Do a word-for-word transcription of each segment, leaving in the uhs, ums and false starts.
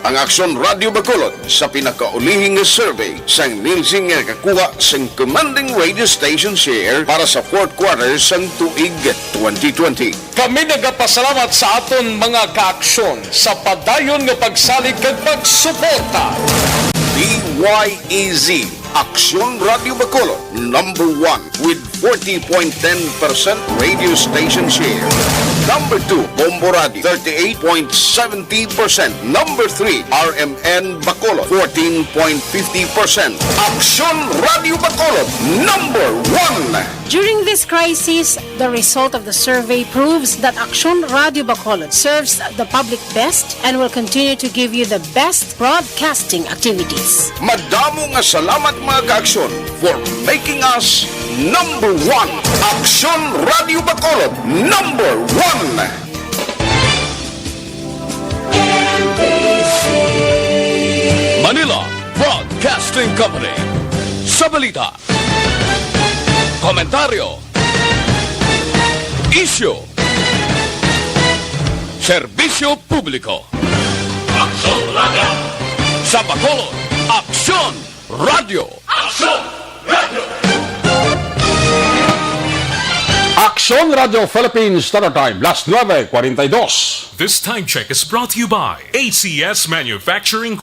Ang Aksyon Radio Bacolod sa pinakaulihi nga survey sang Nielsen nga nakakuha sang commanding radio station share para sa fourth quarter sang tuig twenty twenty. Kami nagapasalamat sa aton mga kaaksyon sa padayon nga pagsalig kag pagsuporta. D Y E Z, Aksyon Radio Bacolod, number one with forty point ten percent radio station share. Number two, Bombo Radio, thirty-eight point seventy percent. Number three, R M N Bacolod, fourteen point fifty percent. Aksyon Radio Bacolod, number one. During this crisis, the result of the survey proves that Aksyon Radio Bacolod serves the public best and will continue to give you the best broadcasting activities. Madamo nga salamat, mga kaaksyon, for making us number one. Aksyon Radio Bacolod, number one. Manila Broadcasting Company. Sa balita, komentaryo, isyu, serbisyo publiko. Aksyon Radio. Sa Bacolod, Aksyon Radio. Aksyon Radio. Aksyon Radio Philippines Standard Time, las nuebe cuarenta y dos. This time check is brought to you by A C S Manufacturing.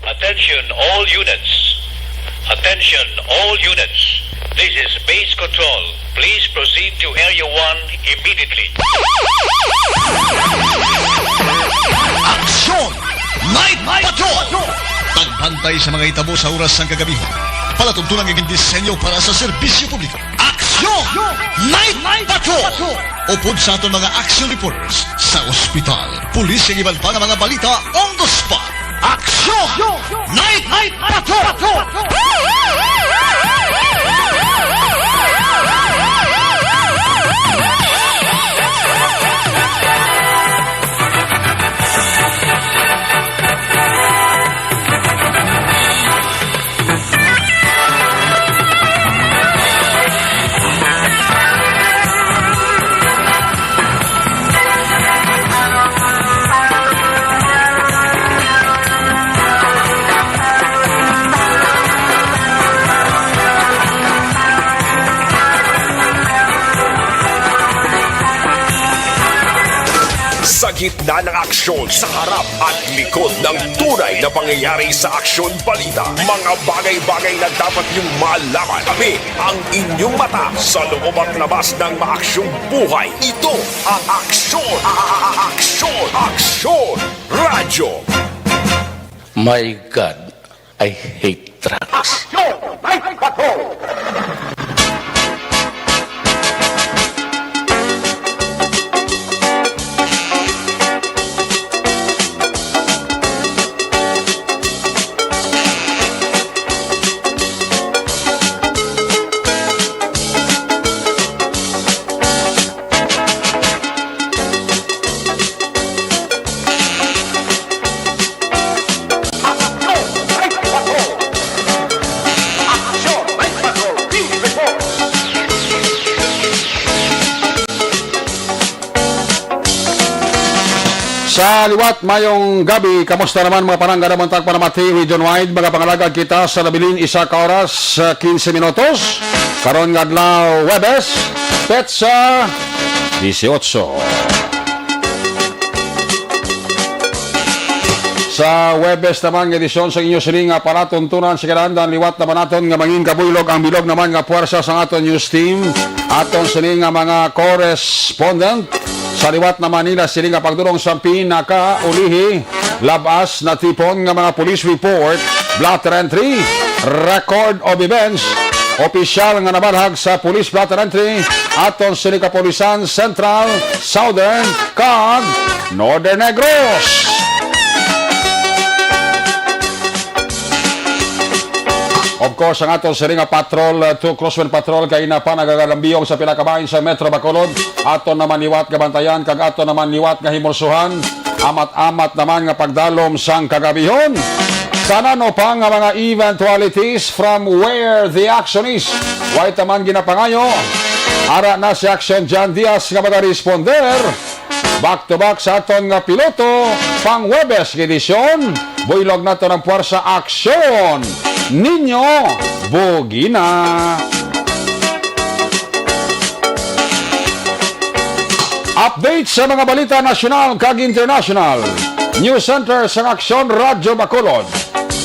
Attention all units. Attention all units. This is base control. Please proceed to Area one immediately. Aksyon! Night Patrol! Pagbantay sa mga hitabo sa oras sang kagabihan. Palatuntunan nga gindisenyo para sa serbisyo publiko. Aksyon! Night Patrol! Upod sa aton mga action reporters sa ospital, pulis, kag iban pa nga mga balita on the spot. Aksyon! Night Patrol! Sa gitna ng aksyon, sa harap at likod ng tunay na pangyayari sa Aksyon Balita, mga bagay-bagay na dapat niyong malaman. Kami ang inyong mata sa loob at labas ng maaksyong buhay. Ito ang Aksyon, a-, a-, a-, Aksyon, Aksyon Radyo. My God, I hate drugs. Aksyon! Night Patrol! Aksyon! Night Patrol! Aksyon! Night Patrol! Beat report! Sa liwat, mayong gabi. Kamusta naman, mga panangga, naman tag panamati, region-wide? Magapangalagad kita sa nabilin isa ka oras, ah, quince minutos. Karon nga adlaw, Huwebes, petsa dieciocho. Sa Huwebes naman nga edisyon sa inyo sini nga palatuntunan sa kinaandan, liwat naman naton nga mangin kabuylog ang bilog naman nga puwersa sang aton news team. Aton sini nga mga correspondent sa liwat na Manila, sini nga pagdulong sa pinakaulihi, lab-as natipon nga mga police report, blotter entry, record of events, opisyal nga nabalhag sa Police Blotter Entry aton sini kapulisan Central, Southern, kag Northern Negros. Of course, ang aton sini nga patrol, uh, two Crosswind Patrol, kay na pa nagagalambiyong sa pila ka bahin sa Metro Bacolod. Aton naman liwat nga bantayan kag aton naman liwat nga himulsuhan. Amat-amat naman nga pagdalom sang kagabihon. Sa nano pa nga mga eventualities from where the action is, way taman ginapangayo. Ara na si Action John Diaz nga magaresponder. Back to back sa aton nga piloto, pang Huwebes nga edisyon, buylog nato ng Puwersa Aksyon Ninyo Bugina. Update sa mga balita nasyonal kag international. News Center sang Aksyon Radyo Bacolod.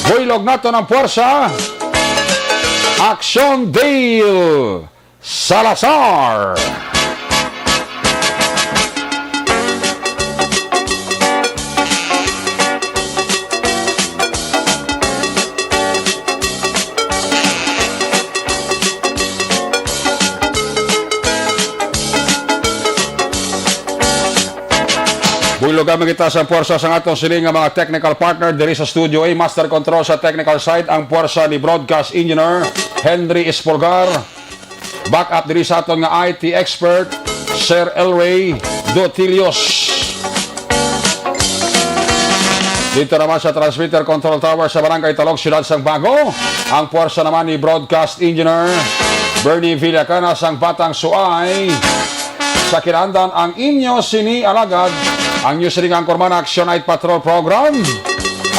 Buylog nato ng Puwersa, Aksyon Dale Salazar. Bulogan man kita sa puwersa sang aton sini nga mga technical partner diri sa Studio A. Master control sa technical side, ang puwersa ni Broadcast Engineer Henry Espolgar. Backup diri sa aton nga I T expert, Sir Elway Dotilios. Dito naman sa transmitter control tower sa Barangay Talog, Siyudad sang Bago, ang puwersa naman ni Broadcast Engineer Bernie Villacana sang Batang Suay. Sa kinahanglan ang inyo sini alagad, ang news ring anchorman, Action Night Patrol Program.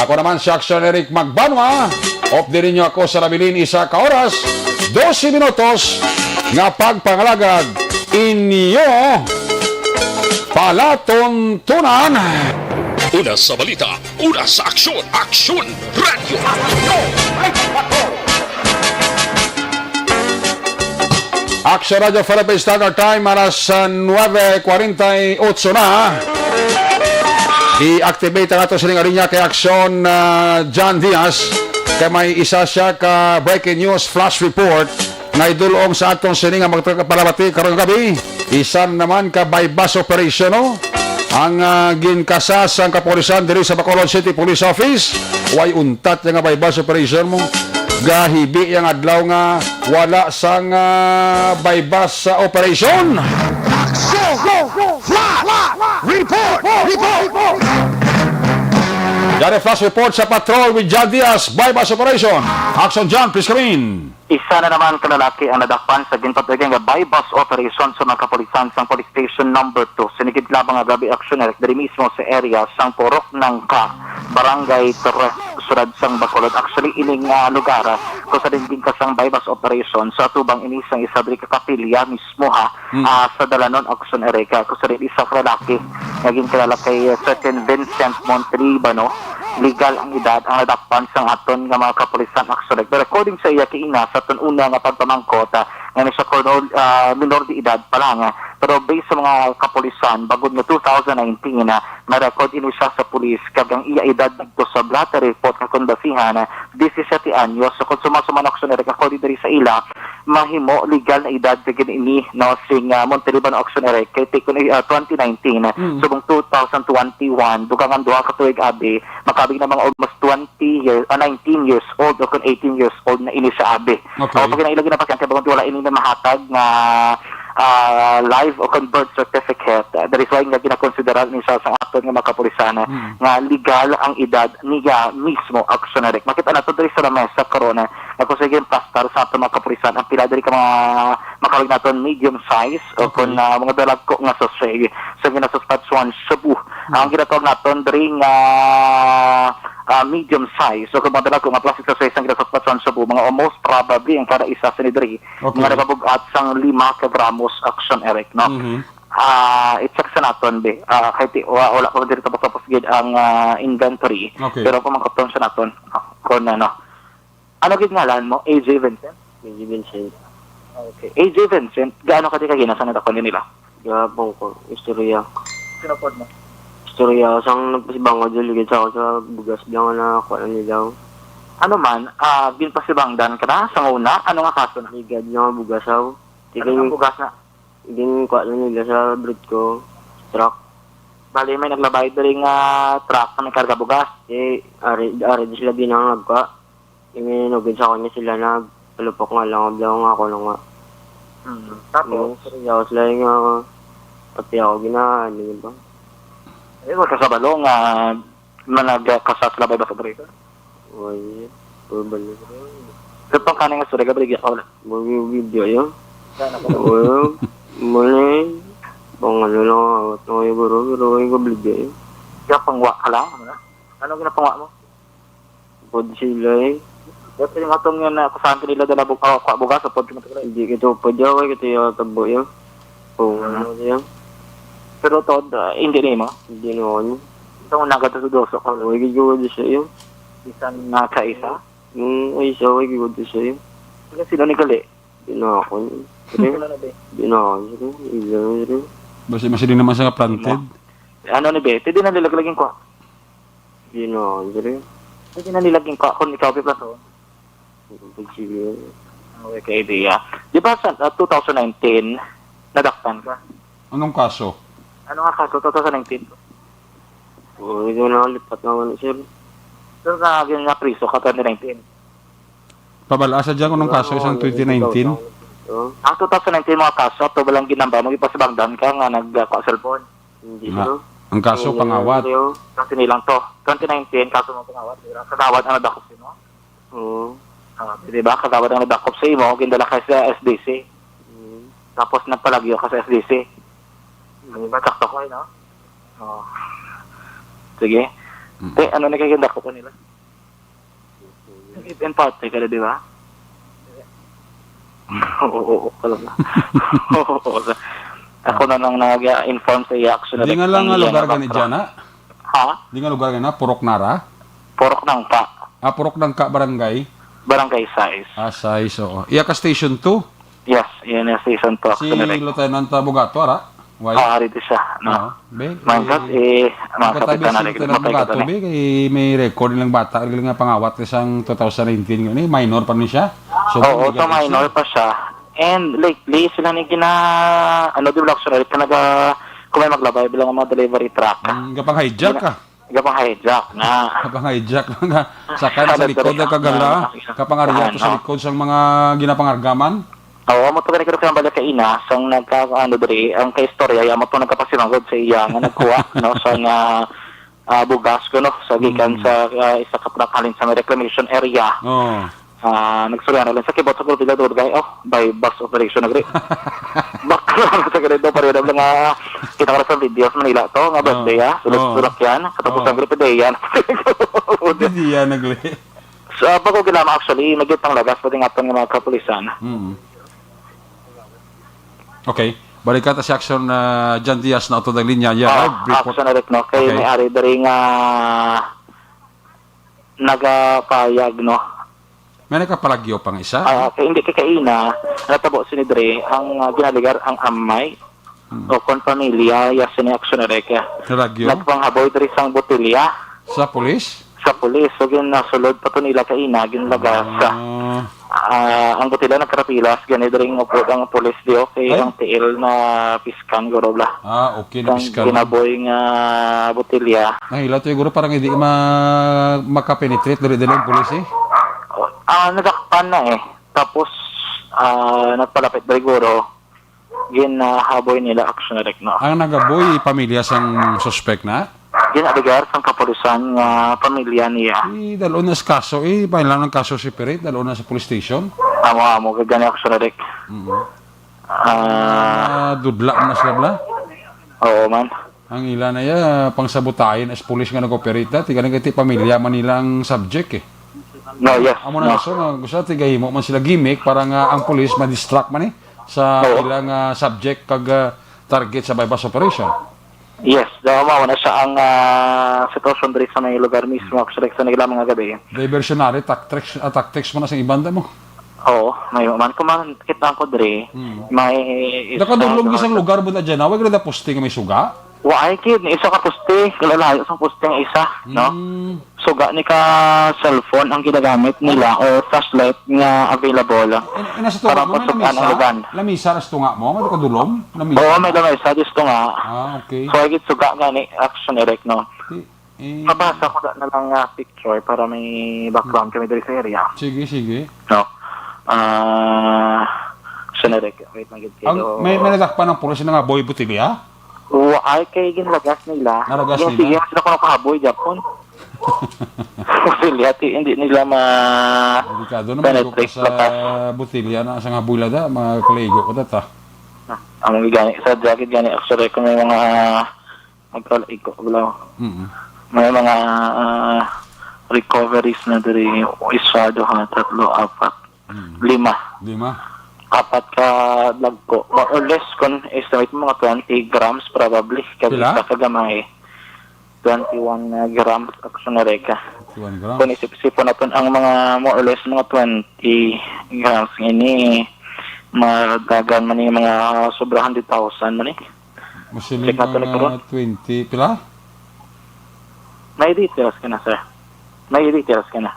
Ako naman si Action Eric Magbanwa. Update ninyo ako sa labilin isa ka oras, dose minutos nga pagpangalagad inyo palatuntunan. Una sa balita, una sa aksyon, Aksyon Radyo. Action Radio Philippine Standard Time, alas, ah, nuebe kwarenta y ocho na. I-activate ang ato sining alinya kay Action, ah, John Diaz. Kay may isa siya ka breaking news flash report nga idulong sa aton sini nga magpalabati karong gabi. Isa naman ka buy-bust operation, no? Ang, ah, ginkasa sang kapulisan diri sa Bacolod City Police Office. Way untat nga buy-bust operation mo. Gahibi yang adlaw nga wala sang, ah, buy-bust sa operation. Action! Flash! Report! Report! Dari flash report sa patrol with John Diaz, buy-bust operation. Action John, please come in. Isa na naman ka lalaki ang nadakpan sa ginpatuigan nga buy-bust operation sa mga kapulisan sang Police Station Number Two. Sinigid labang nga gabi, Action Eric, diri mismo sa area sang Purok Nangka, Barangay Tres, Siyudad sang Bacolod. Actually, ining, ah, lugar, ah, kung sa din ginkasang buy-bust operation, sa atubang ini sang isa diri ka kapilya mismo, ha, Mm. ah, sa dalanon, Action Eric, ah, kung sa din isa ka lalaki nga ginkilala kay, ah, certain Vincent Montelibano. Legal ang edad ang nadakpan sang aton nga mga kapulisan, Action Eric. Pero according sa iya, kay ina sa aton una nga pagpamangkot, ah, nga ni siya minor, ah, minor de edad pa lang, ah. Pero based sa mga kapulisan, bangod nga two thousand nineteen, ah, na-record ini siya sa pulis, kag ang iya edad didto sa blotter report nga kon basihan, ah, disisiete anyos. So, kung suma-suma na, Action Eric, according diri sa ila, mahimo legal na edad sa gini ini, no, sing, ah, Montelibano, Action Eric, kay ti-, kun, ah, twenty nineteen, ah, Mm. subong two thousand twenty-one, dugang ang duha ka tuig abi, makabig na mga almost twenty years, ah, nineteen years old o kung eighteen years old na ini siya abi. Okay. O, pag kinailag na pasyente, bangod wala ini na mahatag nga, ah, live o kung birth certificate, ah, that is why nga ginakonsidera ni sa, sa aton nga mga kapulisan, ah, Mm. nga legal ang edad niya mismo, Action Eric. Makita nato diri sa lamesa karon, ah, ako sige pastar sa aton mga kapulisan, ang pila diri ka mga makawig naton medium size o Okay. kung, ah, mga dalagko nga sachet. So, ginasuspatsuhan shabu. Ang ginatawag naton diri nga, ah, medium size, o kung madala ko nga plastic sa size ang ginasuspatsuhan shabu, mga most probably ang kada isa sini diri, Okay. mga nagabug-at sang lima ka gramos, Action Eric, no? Mhm. Ah, i-check sa naton, be. Ah, kay ti-, wa-, wala pa diri tapos-tapos gid ang, ah, inventory. Okay. Pero pamangkaton sa naton, no? Kung ano. Ano gid ngalan mo? A J Vincent? A J Vincent. Okay. A J Vincent, gaano ka di ka ginasanad ako nila? Gahapon ko, istorya. Sinupod mo? Istorya, sang nagpasibangod, dyan, ligid sa ako sa bugas, bilang na kuha na nila. Ano man, ah, ginpasibangdan ka na sa una? Ano nga kaso na? Ligad nga bugasaw. Ano nga bugas na? Ginkuha lang nila sa brute ko, truck. Bali, may naglabay diri nga truck na may karga bugas. Eh, ari, ari di sila ginang nagkuha. Yung minugid sa kanya sila nagpalupok nga lang, abla nga ako lang nga. Hmm. Tapos? Tapos, yawas lang nga, pati ako ginahan, di ba? Eh, wala ka kabalo nga managkasas labay ba sa operation? Wala. Wala ba nila? Sa pangkaning nga story, gabaligya ka wala? Wala yung video yun. Wala. Mali. Pang ano lang, awat na kayo, bro. Pero wala yung gabaligya yun. Kaya pangwa ka lang, ano na? Ano ginapangwa mo? Pod sila eh. Ba't yung atong yun na kusahan ka nila dala bug-, ah, kwa bugas, o pod ka matagulay? Hindi ka ito pod yaw, eh, ito yung tabo yun. Oo, Ah. ano yun? Pero to, ah, hindi na mo? Hindi na ako yun. Ito ang nagkatasudoso ka. Wala yung gawa di sa iyo. Bisan na sa isa? Yung ay isa, wala yung gawa di sa iyo. Sino, sino ni Gali? Hindi na ako yun. Sino na, be? Hindi na ako yun. Hindi na ako yun. Basta masili naman sa nga planted. Ano ni be? Pwede na nilaglag yung kwa? Hindi na ako yun. Pwede na nilaglag yung kwa kung ikaw, be, plato. Sige. Okay, ka idea. Di ba sa, ah, two thousand nineteen, nadakpan ka? Anong kaso? Ano nga kaso? Two thousand nineteen? Oo, hindi na lipat naman, sir. So, na, na priso ka twenty nineteen? Pabal-a sa dyan kung anong kaso Oo, isang hindi twenty nineteen? daw, oo. Ang two thousand nineteen mga kaso, ato ba lang ginamba mo, ipasibangdan ka nga nagkuha cellphone? Hindi, Nga, sir. Ang kaso, Hindi, pangawat. sir. Kasi nilang to. Twenty nineteen, kaso mo pangawat. Di ba? Kagawad ang nadakop sino? Oo. Ah, di ba? Kagawad ang nadakop sa imo, gindala ka sa S D C. Mm. Tapos nagpalagyo ka sa S D C. Di ba? Sakto ko, eh, no? Oo. Sige. Mm. Te, ano na kayo gindakop ko nila? Live-in partner ka na, di ba? Oo, oo, oo, alam na. Oo, oo. Ako na nang nag-inform sa iya, actually, Di nga lang nga lugar gani dyan, ha? Ha? Di nga lugar gani, Purok Nara? Purok Nangka. Ah, Purok Nangka, barangay? Barangay sais. Ah, sais, oo. Iya ka Station two? Yes, yun yung Station two, Si actually. Lieutenant, ah, Bugato, ara? Why? Ah, dito siya, no? Oo. Be, My God, eh, eh, mga magkatabi kapitan si na rin, Lieutenant matay ka Bugato, doon, eh. Be, kay may record nilang bata, rin nga pangawat ni sang two thousand nineteen, yun, eh, minor pa ni siya. So, Oo, may so minor pa siya. And lately, sila ni gina-, ano, di ba, actually, ka naga-, kung may maglabay, bilang mga delivery truck. Mm, gapang hijack, Gina-, ah. gapang hijack na. Gapang hijack, mga sakay na sa Ano, likod, dali, ang kagala, ah, gapang ariya to sa ano? likod sang mga ginapangargaman. Oo, mo to gani ko sa balik kaina, sang nagka-, ano, diri, ang kaistorya, ya mo to nagkapasimangod sa iya nga nagkuha, no, sa nga, ah, bugas ko, no, sa gikan Mm. sa, ah, isa ka plat halin sa may reclamation area. Oo. Ah, nagsurya na lang sa kibot sa Purpila Durgay, oh, by bus operation na gani. Bakla na sa ganito, pareho na lang nga, kita ko na sa video sa Manila to, nga Oo. birthday, ah, sulat, Oo. sulat yan, katapos Oo. ang birthday yan. Hindi yan, nagli. So, bago ginama, actually, may gitang lagas, pati nga nga mga kapulisan. Mm. Okay. Balikan ta si Action, ah, John Diaz na ato ng linya. Yeah, Ah, live report. Action, Eric, no? Kay Okay. may ari diri nga nagapayag, no? May nakapalagyo pang isa? Ah, kay hindi kay kaina, natabo sini diri, ang, ah, ginaligar, ang amay, Hmm. o kon pamilya, ya sini Action, Eric, ah. Nalagyo? Nagpanghaboy diri sang botelya. Sa pulis? Sa pulis. So, ginasulod pa to nila kaina, ginlagas. Ah. Ah, ang botelya nagkarapilas, gani diri ang upod ang pulis di, okay, Ay. ang tiil na piskan, guro bla. Ah, okay, na Ang piskan. ginaboy nga botelya. Nahila to, guro, parang hindi ma-, makapenetrate dali-dali ang pulis, eh. Ah, nadakpan na, eh. Tapos, ah, nagpalapit diri, guro. Ginahaboy nila, Action, Eric, no? Ang nagaboy, pamilya sang suspect na? Ginaligar sang kapulisan nga pamilya niya. Eh, dalo na sa kaso, eh. Pailan ang kaso si Pirit? Dalo na sa police station? Amo, amo, gagani, Action, Eric. Mm. Ah. Ah, dudla mo na sila, bla? Oo, man. Ang ila na ya, pang sabotahin as pulis nga nag-operate na, tiga nagkati pamilya man nila ang subject, eh. No, yes, Amo na no. gusto, nga gusto, tiga himo man sila gimmick para nga ang pulis ma-distract man, eh, sa Oo. ilang, ah, subject kag, ah, target sa buy-bust operation. Yes, daw mao na siya ang, ah, sitwasyon diri sa may lugar mismo, actually, sa nagila mga gabi. Diversionary tactics, ah, tactics mo na sa iban, da mo. Oo, may man. Kung man, kita ko diri, Hmm. may Nakadulog isang lugar mo na dyan, ah? Wala na posting may suga? Waay gid, ni isa ka poste, kalalayo sang poste ang isa, no? Mm. Suga ni ka cellphone ang ginagamit nila or flashlight nga available. In, ina sa tunga para mo, may pasukan ang lamisa? Lugan. Lamisa ras tunga mo? May kadulom? Lamisa? Oo, may lamisa, dis tunga. Ah, okay. So, ay gid suga nga ni action direct, no? Di, eh, Mabasa ko na, na lang nga picture para may background kami diri sa area. Sige, sige. No? Ah, action direct. Wait, magid Ang, kayo. may, may nadakpan ng pulis na nga boy botilya? Wa, ay kay ginlagas nila. Nalagas Yung nila? Sige, sila ko nakahaboy, Japon. Botilya, ti, hindi nila ma- Delikado naman, penetrate ko sa batas. Botilya na sa nga boy lada, mga kaligo ko data. Ah, ang gani, sa jacket gani, actually, kung may mga, magkaligo, wala. Mm. May mga, ah, recoveries na diri, isa, duha, tatlo, apat, Mm. lima. Lima. Apat ka dagko, more or less, kung estimate mo, mga twenty grams probably, kag Pila? isa ka gamay. Twenty-one grams, action direct. Twenty-one grams. Kung isip-isipon naton ang mga more or less mga twenty grams ini, madagan man ni mga sobra hundred thousand man eh. Masiling Check nato ni mga Karon. Twenty, pila? May details ka na, sir. May details ka na.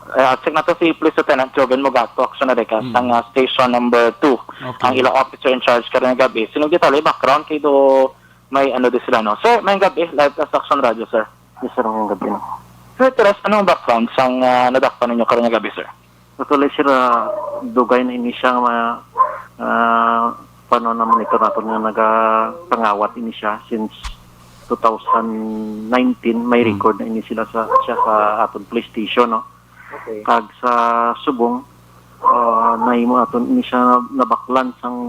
Ah, check nato si Police Lieutenant Joven Mugato, action direct, Mm. sang, ah, station number two. Okay. Ang ilang officer in charge karon nga gabi. Sining detalye, background kay do may ano di sila, no? Sir, may gabi, live ka sa Action Radio, sir. Yes, sir, may gabi, no? Sir Teres, anong background sang, ah, nadakpan ninyo karon nga gabi, sir? Actually, sir, ah, dugay na ini siya nga, ah, paano na monitor naton nga nagapangawat ini siya since two thousand nineteen, may Hmm. record na ini sila sa, siya sa aton police station, no? Okay. Kag sa subong, ah, nahimo naton ini siya nabaklan sang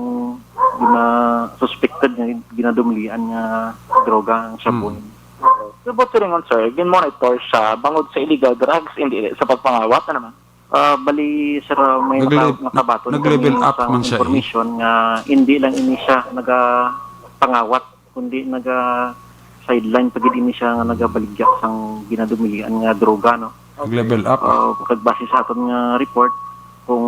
gina-, suspected nga ginadumlian nga droga ang shabu. Hmm. Okay. So, buot silingon, sir, gin-monitor siya bangod sa illegal drugs, hindi sa pagpangawat, ano man? Ah, bali, sir, ah, may Nagle-, naka-, nakabaton nag-level kami up sa man siya, eh. Information nga hindi lang ini siya nagapangawat, kundi naga-sideline pa gid ini siya nga nagabaligya sang ginadumilian nga droga, no? Nag-level up, ah. Ah, kag base sa aton nga report, kung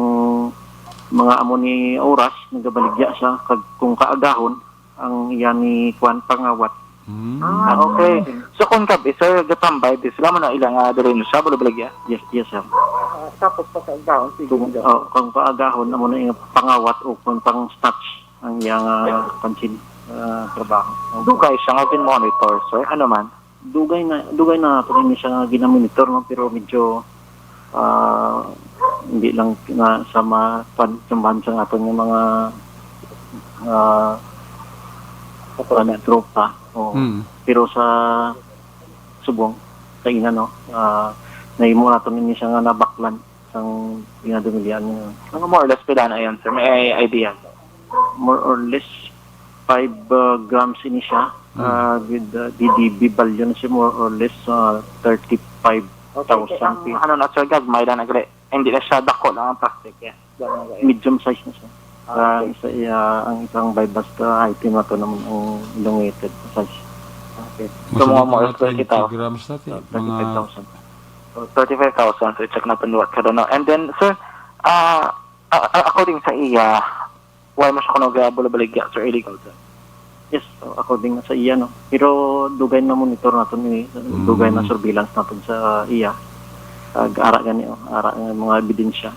mga amo ni oras, nagabaligya siya, kag kung kaagahon, ang iya ni kuan, pangawat. Hmm. Ah, okay. So, kung gabi, sir, gatambay, di sila man ang ilang, ah, diri sa Bulabaligya? Yes, yes, sir. Ah, tapos pa sa agahon, sige, Kung, sir. Oh, kung kaagahon, amo na yung pangawat o kung pang-snatch ang iyang, ah, pansin, ah, trabaho. Dugay siya nga gin-monitor, sir? Ano man? Dugay na, dugay na nato ini siya nga ginamonitor, no? Pero medyo, ah, hindi lang na sa ma-, pan-, sambahan sa aton nga mga, ah, Sa tropa. Mga tropa, oo. Mm. Pero sa subong, sa ina, no? Ah, nahimo nato ini siya nga nabaklan sang ginadumilian niya. Mga more or less pila na yan, sir? May idea? More or less five, uh, grams ini siya. Hmm. Uh, with, uh, D D B value na siya, more or less, uh, thirty-five thousand. Okay, ang ano na, sir, gagmay lang na gali. Hindi na siya dako lang ang plastic, eh. Ganun na, eh. Medium size na siya. Ah, okay. Uh, isa, iya, ang isang buy-bust, uh, item na to naman ang elongated size. Okay. So, mga more or less twenty thousand. Twenty grams na, ti. Mga thirty-five thousand. So, thirty-five thousand, so i-check naton liwat ka doon, no? And then, sir, ah, ah, ah, according sa iya, why mo siya kuno gabulabaligya, sir, illegal, sir? Yes, so, according na sa iya, no? Pero dugay na monitor naton ini, Mm. dugay na surveillance naton sa iya. Ag ara gani, oh, ara nga mga ebidensya,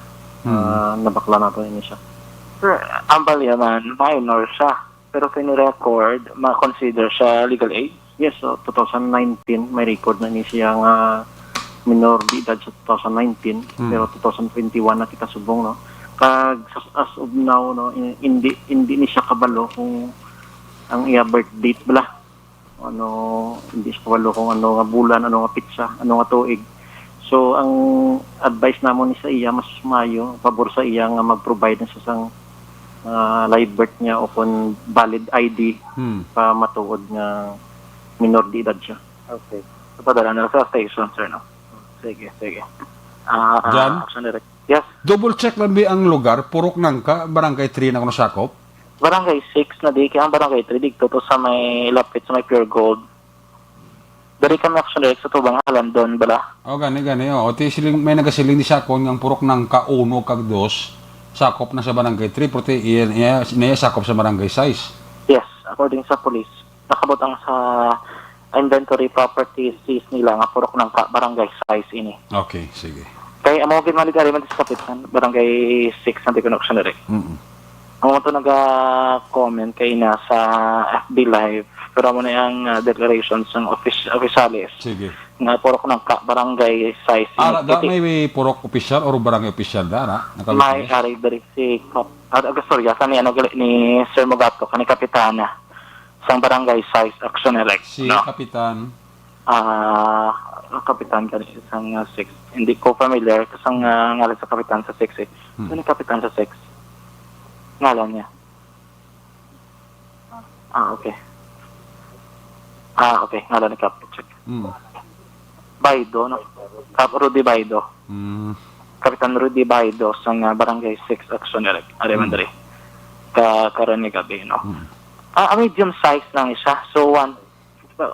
Mm. ah, nabakla naton ini siya. Sir, ang balya man, minor siya. Pero kini record, ma-consider siya legal age? Yes, so two thousand nineteen, may record na ni siya nga minor de edad sa two thousand nineteen, Hmm. pero two thousand twenty-one na kita subong, no? Kag sa, as of now, no, in-, hindi, hindi ni siya kabalo kung ang iya birth date bala. Ano, hindi siya kabalo kung ano nga bulan, ano nga petsa, ano nga tuig. So, ang advice namon ni sa iya, mas maayo, pabor sa iya nga mag-provide na siya sang, ah, live birth niya o kung valid I D Hmm. pa matuod nga minor de edad siya. Okay. So, padala na sa station, sir, no? Sige, sige. Ah, ah, Jan? Action direct. Yes. Double check lang bi ang lugar, Purok Nangka, Barangay three na kuno sakop? Barangay six na di, kaya ang Barangay three, dito to sa may lapit, sa may Pure Gold. Dari kami actually sa tubang Alandon bala. Oh, gani, gani. Oh, ti siling, may nagasiling di sa akon nga ang Purok Nangka uno kag dos, sakop na sa Barangay three, pero ti iya, iya, iya sakop sa Barangay six. Yes, according sa police. nakabutang sa inventory property seized nila nga purok nangka barangay size ini. Okay, sige. Kay amo gid man gani man sa kapitan, barangay six ang Tikunok siya diri. Mm-mm. Amo to naga-comment kay na sa F B Live, pero amo na ang, ah, declaration sang offic-, opisyales. Sige. Nga purok nangka barangay size ini. Ara, da, may, may purok opisyal or barangay opisyal da, na? May ari diri si Kap-, ah, aga, sorry, ah, kani ano gali ni Sir Mugato, kani kapitana sang barangay size Action Elect, si no? Kapitan. Ah, ang kapitan kani sang, ah, six. Hindi ko familiar sa, ah, ngalan sa kapitan sa six, eh. Hmm. Sino kapitan sa six? Ngalan niya. Ah, okay. Ah, okay. Ngalan ni Kap. Check. Hmm. Baido, no? Kap Rudy Baido. Hmm. Kapitan Rudy Baido sang, ah, Barangay six Action Elect. Ari man Hmm. diri. Ka-, karon ni gabi, no? Hmm. Ah, ah, medium size lang siya. So, one,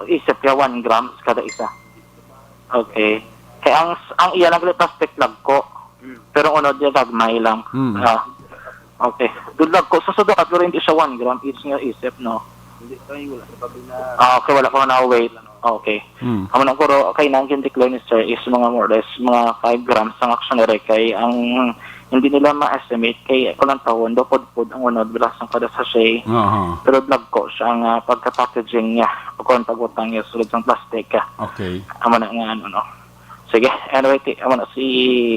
isip niya, one grams kada isa. Okay. Kaya ang, ang iya lang gali plastic lagko. Mm. Pero unod niya gagmay lang. Mm. Ah. Okay. Dud lagko. So, sa dapat, pero hindi siya one gram each nga isip, no? Hindi, kay wala sa pabina. Ah, okay, wala pa na weight. Okay. Mm. Amo na, kuro, kay nang gindeclare ni sir is mga more or less, mga five grams ang action area kay ang hindi nila ma-estimate kay kung ang tawon daw pudpud ang unod bilang sang kada sachet. Aha. Pero lagko siya nga pagka-packaging niya o kung pagbutang niya sulod sang plastic. Okay. Amo na nga ano, no? Sige, anyway, ti-, amo na si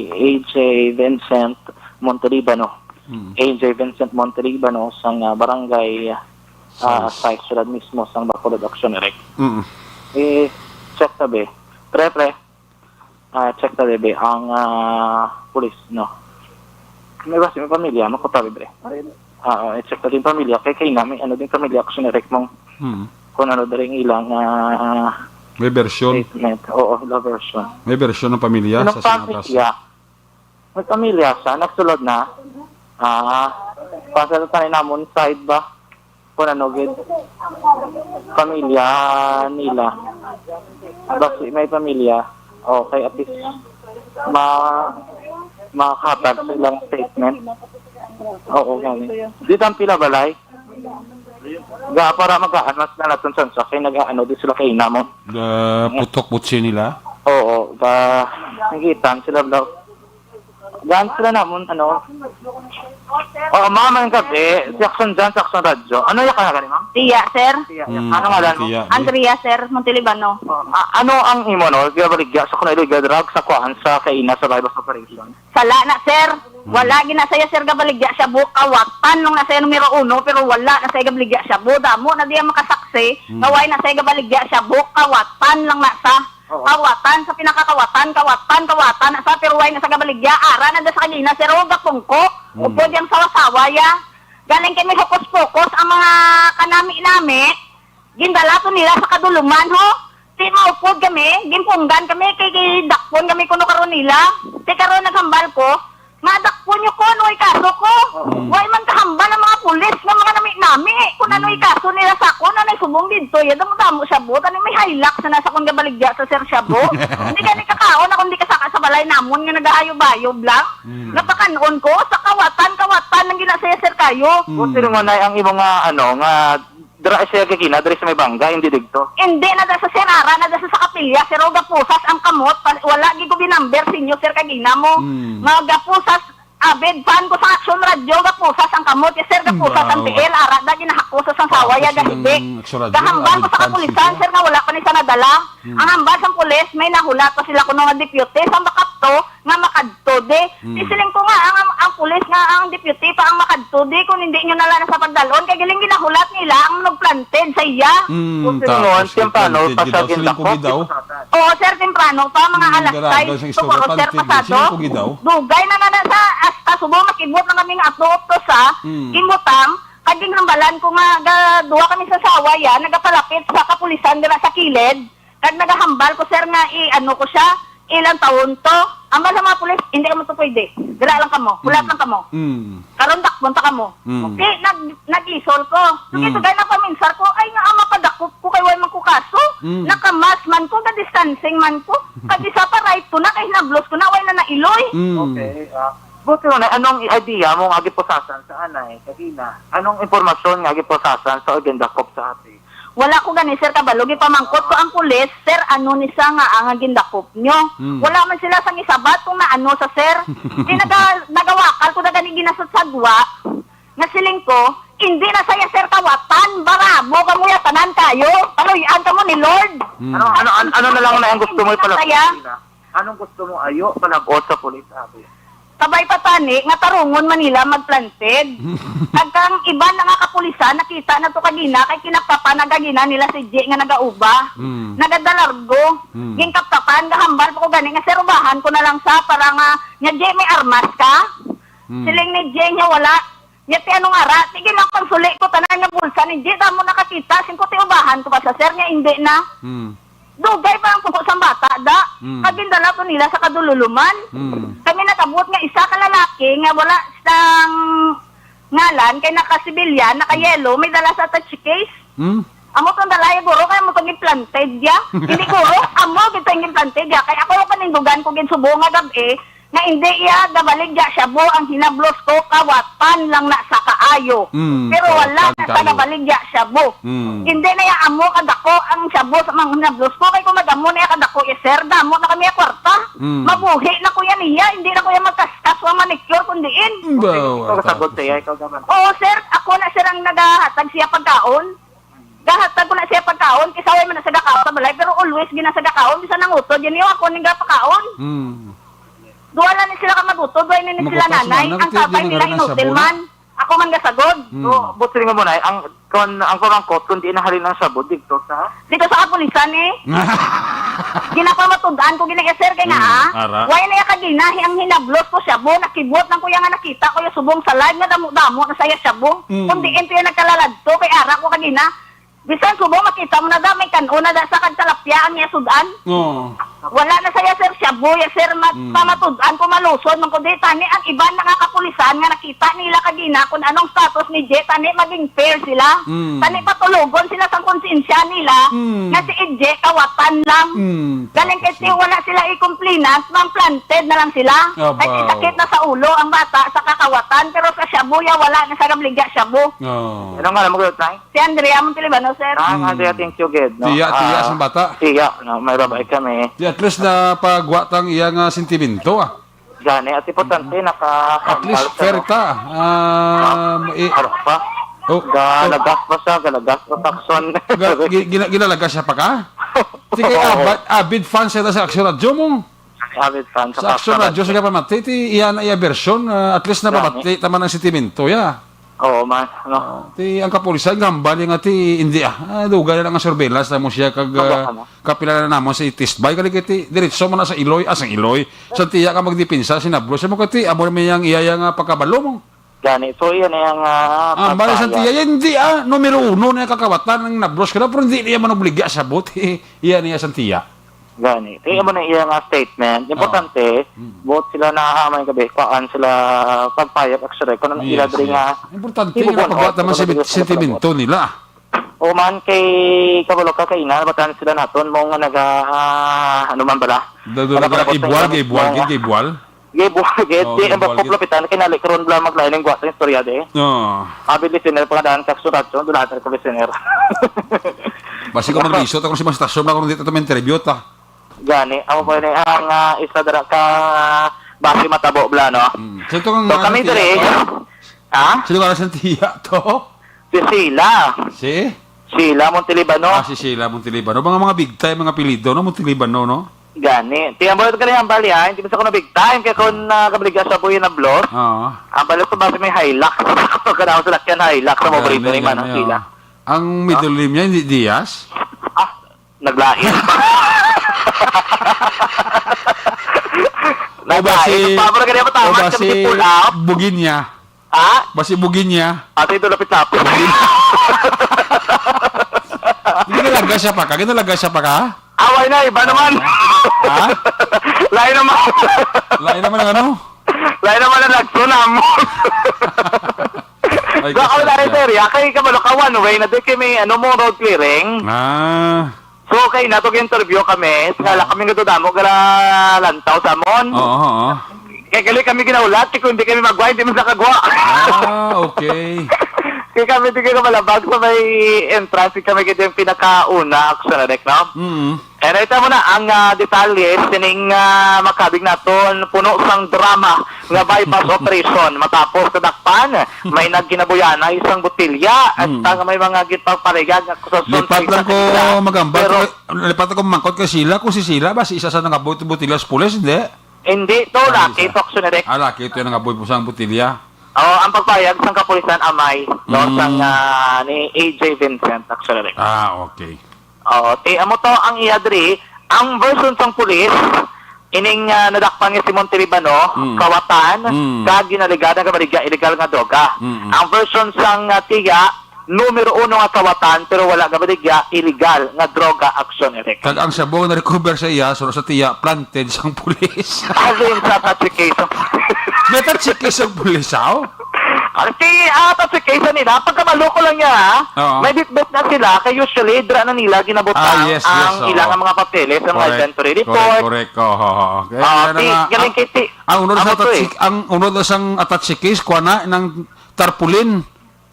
A J Vincent Montelibano. Mm. A J Vincent Montelibano sang, ah, barangay, ah, Sais. Sais, siyudad mismo sang Bacolod Action Direct. Mm. I-check tabi. Pre, pre. Ah, check ta, bebe, ang, ah, pulis, no? May basi, may pamilya, makutabi, bre. Ay, ah, ah, i-check ta din pamilya. Kay, kay na, may ano din pamilya, action direct mong Hmm. kung ano diri ang ilang, ah, May version. statement. Oo, ilang version. May version ng pamilya Ilang sa sinatasa. pamilya? May pamilya siya, nagsulod na. Ah, pasal sa namon side ba? Kung ano gid, pamilya nila. Basi may pamilya. Okay, at least ma-, makahatag sa ilang statement. Oo, gani. Di tan pila balay. Ga, para magaan, mas nalaton sa kay nag-aano di sila kay namo. Ga, putok butsi nila? Oo, ga, nagitan sila daw. Gaan sila namon, ano. Oh, ma'am, ang gabi. Si Action dyan, sa Action Radyo. Ano yung ka na gani, ma'am? Tiya, sir. Tiya, Mm, ano ngalan mo? Tiya, di. Andrea, sir, Montelibano. Oh, a-, ano ang imo, no? Gabaligya sa kuno illegal drug sa kuan sa kaina sa buy-bust operation? Sala na, sir. Mm. Wala gina saya, sir, gabaligya siya bu. Kawatan nung nasa numero uno, pero wala na saya gabaligya siya bu. Damo na diya makasaksi, Mm. nga way na saya gabaligya siya bu. Kawatan lang na sa Oo. Kawatan sa pinakakawatan, kawatan, kawatan, sa pero way na sa gabaligya, ara na da sa kagina, sir, o gapungko, Mm. upod yang sawa-sawa, ya. Galing kami hokus-pokus, ang mga kanami-nami, gindalaton nila sa kaduluman, ho. Di maupod kami, gimpunggan kami, kay gidakpon kami kuno karon nila. Di karon naghambal ko, Madakpon niyo ko, ano ikaso ko? Oo. Mm. Way man kahambal ang mga pulis nga mga nami-nami. Kung ano Mm. ikaso nila sa akon, ano subong dito, ya, damo-damo siya, bu. Ano may hilak sa nasa akong gabaligya sa Sir Shabu? Hindi ka ni kakaon, ako hindi kasaka sa balay namon nga nagahayob-hayob lang. Mm. Napakan-on ko, sa kawatan, kawatan, ang ginasaya, Sir, kayo. Mm. Buti naman ay ang imo nga, ano, nga Dira siya gagina, diri sa may bangga, hindi digto. Hindi na da sa sir, ara na da sa, sa kapilya, sir, o gapusas ang kamot, pa-, wala gid ko binamber sa inyo, sir, kagina mo. Hmm. Nga gapusas, avid fan ko sa Action Radio, gapusas ang kamot, yes, sir, gapusas ang Ba, tiil, ara da ginahakos sa sang sawa, ya, gahibi. Action Radio, gahambal ko avid sa fan kapulisan, siya. Sir, nga wala pa ni sa nadala. Hmm. Ang hambal sa pulis, may nahulat pa sila kuno nga deputy, sa makapto, nga makadto, di. Hmm. Di siling ko nga, ang, ang, ang pulis nga, ang deputy pa ang makadto, di, kung hindi nyo na lang sa pagdalon, kay galing ginahulat nila ang nagplanted sa iya. Hmm, Kung tapos sinunuan, temprano, giplanted pa siya gid daw. Siling ko gindakop, gid daw. Gipusasan. Oo, sir, temprano pa, mga Hmm, alas garagan sais, sa istorya, siguro, sir, planted, pasado. Siling ko gid daw. Dugay na na, na sa, hasta subo, makibot na kami nga ato, to sa, Hmm. gimbutang, kag ginhambalan ko nga, ga, duha kami sa sawa, ya, nagapalapit sa kapulisan, dira sa kilid. Kag nagahambal ko, sir, nga i-ano ko siya, ilang taon to. Ambal sa mga pulis, hindi kamo to pwede. Dira lang kamo, hulat Mm. lang kamo. Mm. Karon dakpon ta kamo. Mm. Di, nag-, nag-isol ko. So, Mm. kaya gaya na paminsar ko, ay nga, ama, padakop ko kay way man ko kaso. Mm. Naka-mask man ko, ga-distancing man ko. Kag isa pa, right to na, kay hinablos ko na, way na nailoy. Mm. Okay, ah, buti mo na, anong idea mo nga gipusasan sa anay, kagina? Anong impormasyon nga gipusasan sa Agenda Cop sa ati? Wala ko gani, sir, kabalo. Gipamangkot ko ang pulis, "Sir, ano ni sa nga ang gindakop nyo?" Hmm. Wala man sila sang isabat kung naano sa sir. Di naga-, nagawakal ko na gani ginasatsagwa. Nga siling ko, "Hindi na saya, sir, kawatan. Barabo kamo ya tanan kayo. Paluy-an kamo ni Lord." Hmm. Ano, ano, ano, ano na lang na ang gusto mo ipalagot sa kanila? Anong gusto mo ayo palagot sa pulis, abi? Kabay pa tani nga tarungon man nila magplanted. Kag kang iban na nga kapulisan, nakita na to kagina kay kinapkapan na gagina nila si G nga nagauba. Mm. Nagadalargo. Mm. Ginkapkapan, gahambal pa ko gani nga, "Sir, ubahan ko na lang sa para nga, nga G, may armas ka?" Mm. Siling ni G nga wala. Nya ti anong ara, sige lang pangsuli ko tanan nga bulsa ni G, damo nakakita, singko ti ubahan ko pa sa sir nga hindi na. Hmm. Dugay pa ang kuko sang bata, da. Hmm. Kag gindala to nila sa kadululuman. Hmm. Kami nakabot nga isa ka lalaki nga wala sang ngalan, kay naka-civilian, naka-yellow, may dala sa touch case. Hmm. Amo tong dala ya, guro, kay amo tong implanted ya. Hindi, guro, amo gid tong implanted ya. Kay ako yung panindugan ko gid subong nga gab-i, nga hindi iya gabaligya shabu ang hinablos ko, kawatan lang na sa kaayo. Mm, pero wala kawatan na sa kayo. Gabaligya shabu. Mm. Hindi na iya amo kadako ang shabu sa mga hinablos ko. Kay kung magamo na iya kadako, ya, sir, damo na kami ya kwarta. Mm. Mabuhi na ko yan iya, hindi na ko iya magkaskas wa manicure kung diin. Bawa, ikaw sagot tapos siya, ikaw naman. Oo, sir, ako na, sir, ang nagahatag siya pagkaon. Gahatag ko na siya pagkaon, kay saway man na sa gakaon sa balay, pero always gina sa gakaon, bisan ang utod, yan yung ako ning gapakaon. Mm. Duha lang ni sila ka mag-utod, duha ni sila nanay. Ang tatay nila inutil man. Ako man gasagod. Mm. So, but siling mo na, ang, kon, ang pamangkot, kung di na halin ang sabod, dito sa? Dito sa kapulisan, eh. Ginapamatud-an ko, gina, eh, sir, kay nga, ah, why na iya kaginahi ang hinablos ko, shabu, nakibot lang ko iya nga nakita ko iya subong sa live nga damo-damo na saya shabu. Mm. Kung diin to iya nagkalaladto, kay ara ko kagina. Bisan subong makita mo na da, may kan-on na da sa kag talapya ang iya sud-an. Oo. Wala na saya, sir, shabu, ya, sir, mat-, Mm. pamatud-an ko malusod man ko di, tani ang iban na nga kapulisan nga nakita nila kagina kung anong status ni J, tani maging fair sila. Mm. Tani patulogon sila sang konsensya nila Mm. nga si J kawatan lang. Mm. Galing kay Tapos ti na. Wala sila i-complainant, mang planted na lang sila. Abaw. Kay sakit na sa ulo ang bata sa kakawatan, pero sa shabu, ya, wala na sa gabligya shabu. Oo. Ano nga, alam mo, Gulot Nay? Si Andrea Montelibano, sir. Ah, Mm. Andrea, thank you, gid, no? Tiya, tiya Ah, sang bata. Tiya, no? May babae kami. Di, at least napagwa tang iya nga sentimento, ah. Gani, at importante, Mm. naka- At least fair ta. Um, i- Harap pa. Oh, Galagas pa siya, galagas pa sa action. Ga-, gi-, gina-, ginalagas siya pa ka? Sige, Oo. Abad-, avid fan sila sa Action Radyo mo. Avid fan sa Sa Action Action Radyo, Radyo. Sige pa, mati. Ti, iya na iya version, ah, at least Gani. Napamati, tama ng sentimento, ya. Oo, man, no? Oh, ti ang kapulisan, gambal nga ti, hindi, ah. Ah, dugay na lang ang surveillance na mo siya, kag, Mabaka ah, na. Kapila na namon sa test by, kali kay ti, diretso mo na sa Iloy, ah, sa Iloy. Sa tiya ka magdepensa, sinablo siya mo kay ti, amo naman yang iya, iya nga pagkabalo mo. Gani, so, iya na yang, ah, Ah, bali sa pagpayag. Tiya, hindi, ah, numero uno na yung kakawatan, ang nablos ka na, pero hindi niya manobligya sa buti. Iya niya sa tiya. Gani. Kaya mo na iya nga statement. Ah. Importante, Mm. buot sila nahahamay gabi, kuhaan sila pagpayag, actually, kung ano Yes, ila diri yes. nga Importante ibubuon nga pagwa o naman sa pagwa sa sentimento nila. O man, kay kabalo ka, kay ina, batan sila naton, mo nga naga, ah, ano man bala? Dado, dado, Nagapalabot sa ibual, ila kay ibual, mismo. Kay ibual? Kay ibual, kay Oo, di, ang ibual, kay pagkuplapitan, kay nali karon bala maglain ang gwat ng istorya, di? Oo. Abi listener, pangadaan ka, surat, so, dulahan ka listener. Basi ko maglisot ako sa mga stasyon, ako nandito ito may interview, ta. Gani, ako po ni ang, ah, isa dara ka basi matabo bla, no? Mm. So, ito kang So, nasa kami tiya diri. To? Ha? Sino ka nasa tiya to? Si Sheila. Si? Sheila Montelibano. Ah, si Sheila Montelibano. Mga, mga big time, mga apelyido, no? Montelibano, no? Gani. Ti, ang balat ka rin ang bali, ah. Hindi mo sa kuno big time. Kaya kung, ah, kabaligya sa buhay na blos, Oo. ang balat ko basi may Hilux. Kung ka na ako sa lakyan, Hilux. Sa mga Gani, paborito ni gani, Manang Sheila. Oo. Ang middle name niya, hindi Diaz? Ah, naglain. O basi, Naglain. Ang pabor ka niya matamat o basi, kasi pull up. Buginya. Ha? Basi buginya. Ate, ito lapit-lapit. Ginalaga siya pa ka? Ginalaga siya pa ka? Away na, iba naman. Ha? Lain naman. Lain naman ang ano? Lain naman ang nagsunam. Ay, Baka kasi wala rin, siya. Sir. Ya, kay kabalo ka, one way na doon kay may, ano mo, road clearing. Ah. So, kay nato interview kami, sa Oo. Kami nga damo gara lantaw sa amon. Oo, oo. Kay gali kami ginahulat, kay kung hindi kami magwa, hindi man sa kagwa. Ah, okay. Kay kami di ka malabag sa may entrance, kami gid yung pinakauna, actually, no? Mm. And ito mo na ang, ah, detalye sining, ah, makabig naton, puno sang drama nga buy-bust operation. Matapos nadakpan, may nagkinabuyan na isang botilya at Mm. ang may mga gitaparigan nga akusasyon Lipat sa lang ko kanila. Magambal, Pero kay, lipat ako mangkot kay sila, kung si sila ba, si isa sa nangabuy botilya sa pulis, hindi? Hindi, to, Ah, laki, isa. Toxo na rin. Ah, laki, ito yung nangabuy po sa botilya. Oo, ang pagpayag sang kapulisan amay, no, Mm. sang, ah, ni A J Vincent, actually. Ah, okay. Oo, ti, amo to ang iya diri. Ang version sang pulis, ining, ah, nadakpan nga si Montelibano, Mm. kawatan, Mm. kag ginaligadan nga baligya illegal nga droga. Mm, mm. Ang version sang, ah, tiya, numero uno nga kawatan, pero wala nga baligya illegal nga droga, aksyon, Eric. Kag ang shabu nga na-recover sa iya, suno sa tiya, planted sang pulis. Alin sa attache case ang May attache case ang pulis, aw? Ang ti-, ah, attache case nila, pagkamaloko lang niya, ha? Oo. May bitbit na sila, kay usually, dira na nila ginabutang Ah, yes, yes, ang oo. ilang mga papeles, ang mga Correct. inventory Correct, report. correct. Oo, oo, oo. Kaya Ah, yan na ti-, nga, galing ang, kay ti-, ang unod sa amo to, eh. attache, ang unod sa sang attache case, kuha na ng tarpaulin.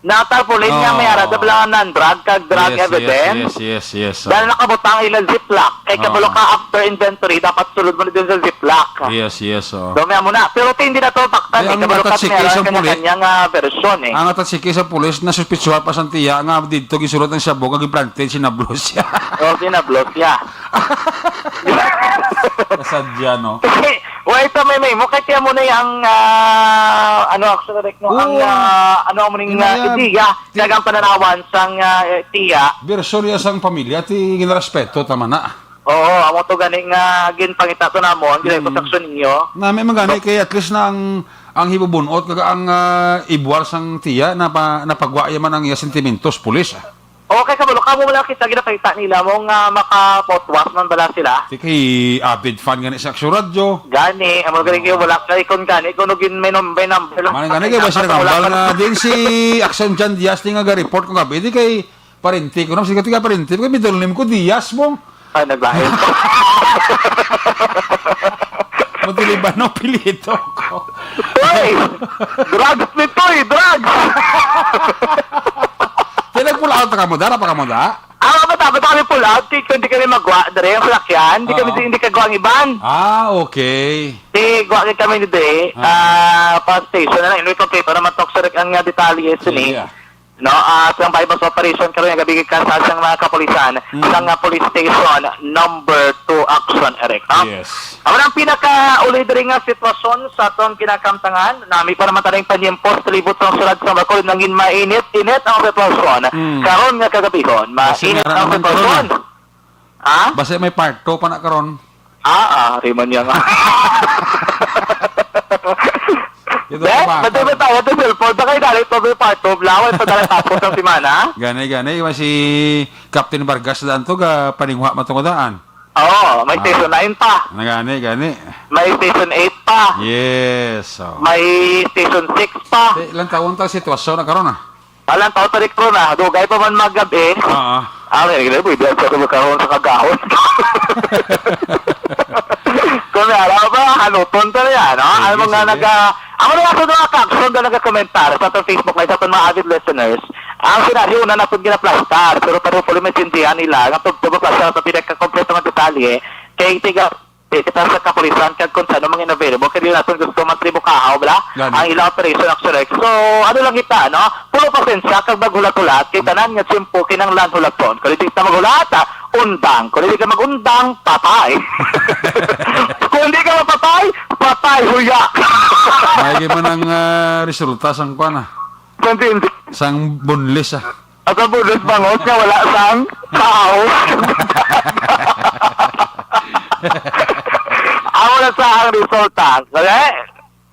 Na tarpaulin nga may Oo. ara, dabla nga non-drug kag drug Yes, yes, evidence. yes, yes, yes, oo. Dahil nakabutang ila Ziploc. Kay Oo. kabalo ka after inventory, dapat sulod mo na dun sa Ziploc. Yes, yes, oo. So, may amo na. Pero ti, hindi na to baktan, Kaya eh. ang Kabalo ka, attache may ara case ang puli-, kanya-kanya nga version, eh. ang attache case sa pulis, nasuspitsuhan pa sang tiya nga didto gisulod ang shabu nga giplanted, sinablo siya. Oh, sinablo siya. Kasadya, no? Wait, may, may mo, kay tiya mo na yung, ah, ano, actually, no, ang, Oo, ah, ah, ano mo ning, ah, Inaya, ideya, ti- kag ang pananawan sang, ah, eh, tiya. Version niya sang pamilya, ti ginarespeto, tama na. Oo, amo to gani nga ginpangita to namo, ang Mm. ginagkonstruksyon ninyo. Na, may man gani, So, kay at least na ang, ang hibubunot, kag ang, ah, ibuwal sang tiya, napa-, napagwa iya man ang iya sentimentos, pulis, ah. Okay, kabalo, kamo wala kita ginapakita nila mo nga makapotwas man bala sila. Ti kay avid fan gani sa Aksyon Radyo. Gani, amo gani Oo. kayo, wala kay kun gani, kun gin may num-, may number lang. Man gani kay Basta wala kambal ka na din si Aksyon Jan Diaz, di nga ga-report ko gabi, di kay parente ko, no? Sige, tiga parente, kay middle name ko Diaz mo. Ay, naglain. Montelibano, apelyido ko. Uy! Drugs nito eh, drugs! Di nag-pull out na kamo, dara pa kamo, da? Ah, mata, mata kami pull out, kay kung di kami magwa, dere ang salakyan, di kami Oo. di, hindi kagwa ang iban. Ah, okay. Di, gwa kami ni dere, Ah. ah, pa station na lang, inuwi kompleto naman, toxic ang, ah, detalye, sini. Sige, ah. No, ah, sang buy-bust operation karon nga gabi, kasal sang mga kapulisan, Mm. sang, ah, police station number two, Action, Eric, no? Yes. Amo na ang pinakauli diri nga sitwasyon sa aton kinakamtangan. Nami pa naman taning panyimpo sa libot sang syudad sa Bacolod, nangin mainit-init ang sitwasyon. Mm. Karon nga kagabihon, Basi mainit nga ang naman karon, sitwasyon. ah. Ha? Basi may part two pa na karon. Ah, ah, ari man niya nga. Ito Be, pa, ba't di ba tayo sa cellphone? Baka yung dali pa may part two, laway pa dali tapos ng semana. Gani, gani, iwan si Captain Vargas daan to, ga paningwa mo to nga daan. Oo, may Ah. season nine pa. Na gani, gani. May season eight pa. Yes, oh. May season six pa. Te, ilang taon ta sitwasyon na karon, ah? Alang tao tarik ron, ah. Dugay pa man magabi. Oo. Ah, may nagre-, pwede sa karon sa kagahon. Kung may araw ba, haluton to yan, no? Sige, Ang mga sige. naga-, ang mga nasa mga caption na nagakomentar sa atong Facebook Live, sa atong mga avid listeners, ang senaryo una na pud ginaplastar, pero pareho pala may sindihan nila, nga tugtog ang plastar sa pinakakompleto nga detalye, kay tiga, kita sa kapulisan, kag kung saan mga available, kaya natin gusto matribo kahaw, bla? Gani. Ang ilang operation, actually. So, ano lang kita, no? Pulo pasensya, kag maghulat-hulat, kay tanan nga tiyempo, kinanglan hulaton. Kung hindi ka maghulat, ah, undang. Kung hindi ka mag-undang, patay. Kung hindi ka mapatay, patay, huya. May man ang, ah, resulta sang kwan, ah. Sang sindi. Sang boneless, ah. At ang boneless bangot nga wala sang kahaw. Amo na sa ang resulta. Kaya,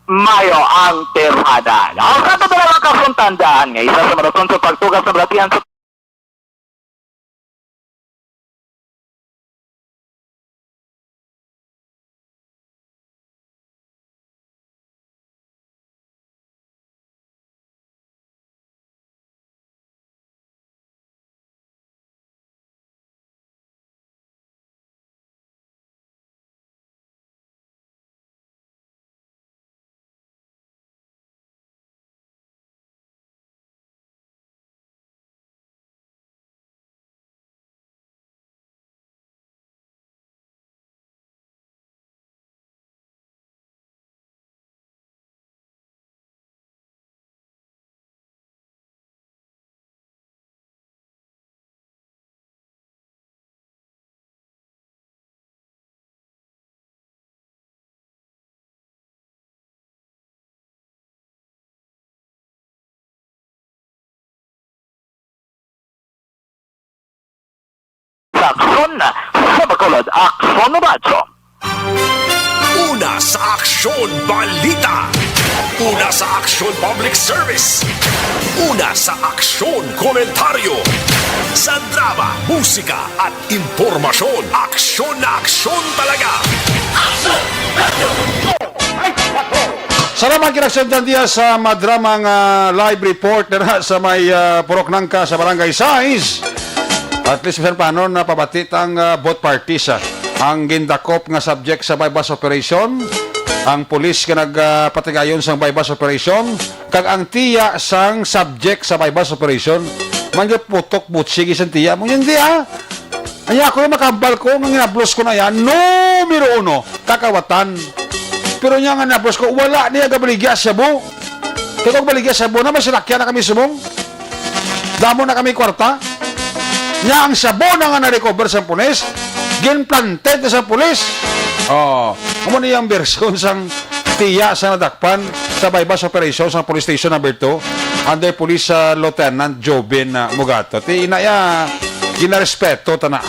mayo ang tirada. Ang sa ito na lang kasong tandaan nga isa sa marason sa pagtugas sa balatian sa Aksyon sa Bacolod, Aksyon Radyo. Una sa Aksyon Balita. Una sa Aksyon Public Service. Una sa Aksyon Komentaryo. Sa drama, musika, at impormasyon, aksyon na aksyon talaga. Salamat kay Aksyon Jandia sa madramang, ah, live report dira sa may, ah, Purok Nangka sa Barangay Sais. At least, bisan paano, napabati ta ang, ah, both parties, ah. Ang gindakop nga subject sa buy-bust operation, ang pulis nga nag, ah, patigayon sang buy-bust operation, kag ang tiya sang subject sa buy-bust operation. Man gyud putok butsig isang tiya mo. Hindi, ah. Ay, ako yung makambal ko, nga ginablos ko na yan. Numero uno, kakawatan. Pero niya nga nablos ko, wala niya gabaligya sa shabu. Kaya kung baligya sa shabu na, may sinakyan na kami subong. Damo na kami kwarta. Nya ang shabu na nga na-recover sa pulis, ginplanted na sa pulis. Oh, amo ni ang bersyon sang tiya sa nadakpan sa buy-bust operation sa Police Station Number Two under Police, ah, Lieutenant Jobin, ah, Mugato. Ti ina ya, ginarespeto ta na.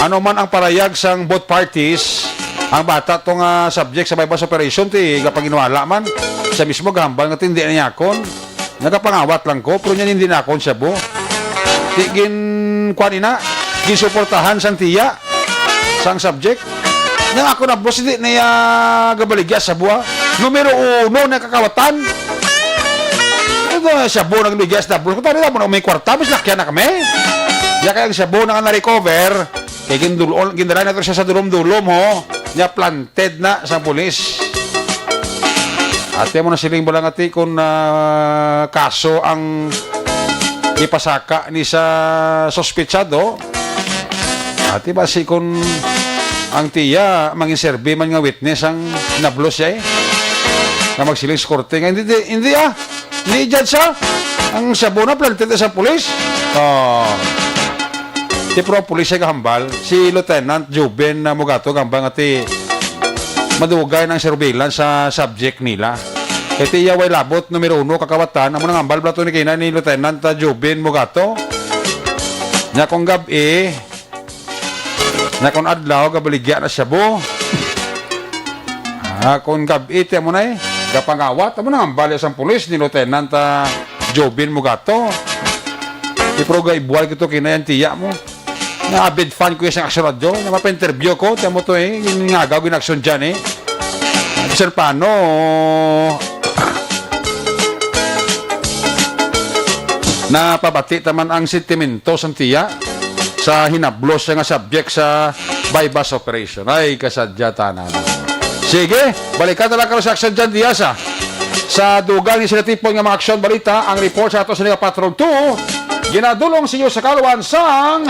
Ano man ang parayag sang both parties, ang bata to nga subject sa buy-bust operation, ti gapanginwala man, siya mismo gahambal nga ti hindi na yakon. Nagapangawat lang ko, pero niya hindi na akon shabu. Di gin, kuwan ina, ginsuportahan sang tiya, sang subject. Nang ako na, boss, hindi niya gabaligya shabu, ah. Numero uno na kakawatan. Ito, shabu nang ligya sa boss. Kung tayo na mo na may kwarta, mas lakyan na kami. Ya kaya ang shabu na nga na-recover, kay gindulol, gindala na to siya sa dulom-dulom, ho. Niya planted na sa pulis. Ate mo na siling balangati kung, ah, kaso ang ipasaka ni sa suspitsado. Ate ba si kung ang tiya mangin serbi man nga witness ang nablos siya eh. Nga magsiling sa korte nga, hindi, hindi, hindi ah. Hindi judge siya. Ang shabu na planted na sa pulis. Oh. Ti pro pulis siya gahambal, si Lieutenant Jubin na Mugato gahambal nga ti madugay nang surveillance sa subject nila. Kay ti iya way labot numero uno kakawatan, amo nang hambal bala to ni kina ni Lieutenant, ah, Jubin Mugato. Nya kung gab-i, nya kung adlaw, gabaligya na siya, bo. Ah, kung gab-i, ti amo na eh, gapangawat, amo nang hambal sang pulis ni Lieutenant, ah, Jubin Mugato. Iproga ibuwal kito kinayan tiya mo. Nga avid fan ko sa Aksyon Radyo, nga mapa-interview ko, tiyan mo to eh, yung nga gagawin aksyon dyan eh. Sir, paano? Napabati taman ang sentimento sang tiya sa hinablos nga subject sa buy-bust operation. Ay, kasadya tanan. Sige, balikan na lang karon sa Aksyon dyan, Diaz, ah. Sa dugang ni sila tipon nga mga aksyon balita, ang report sa ato sa Liga Patrol two, ginadulong sa inyo sa kaluan sang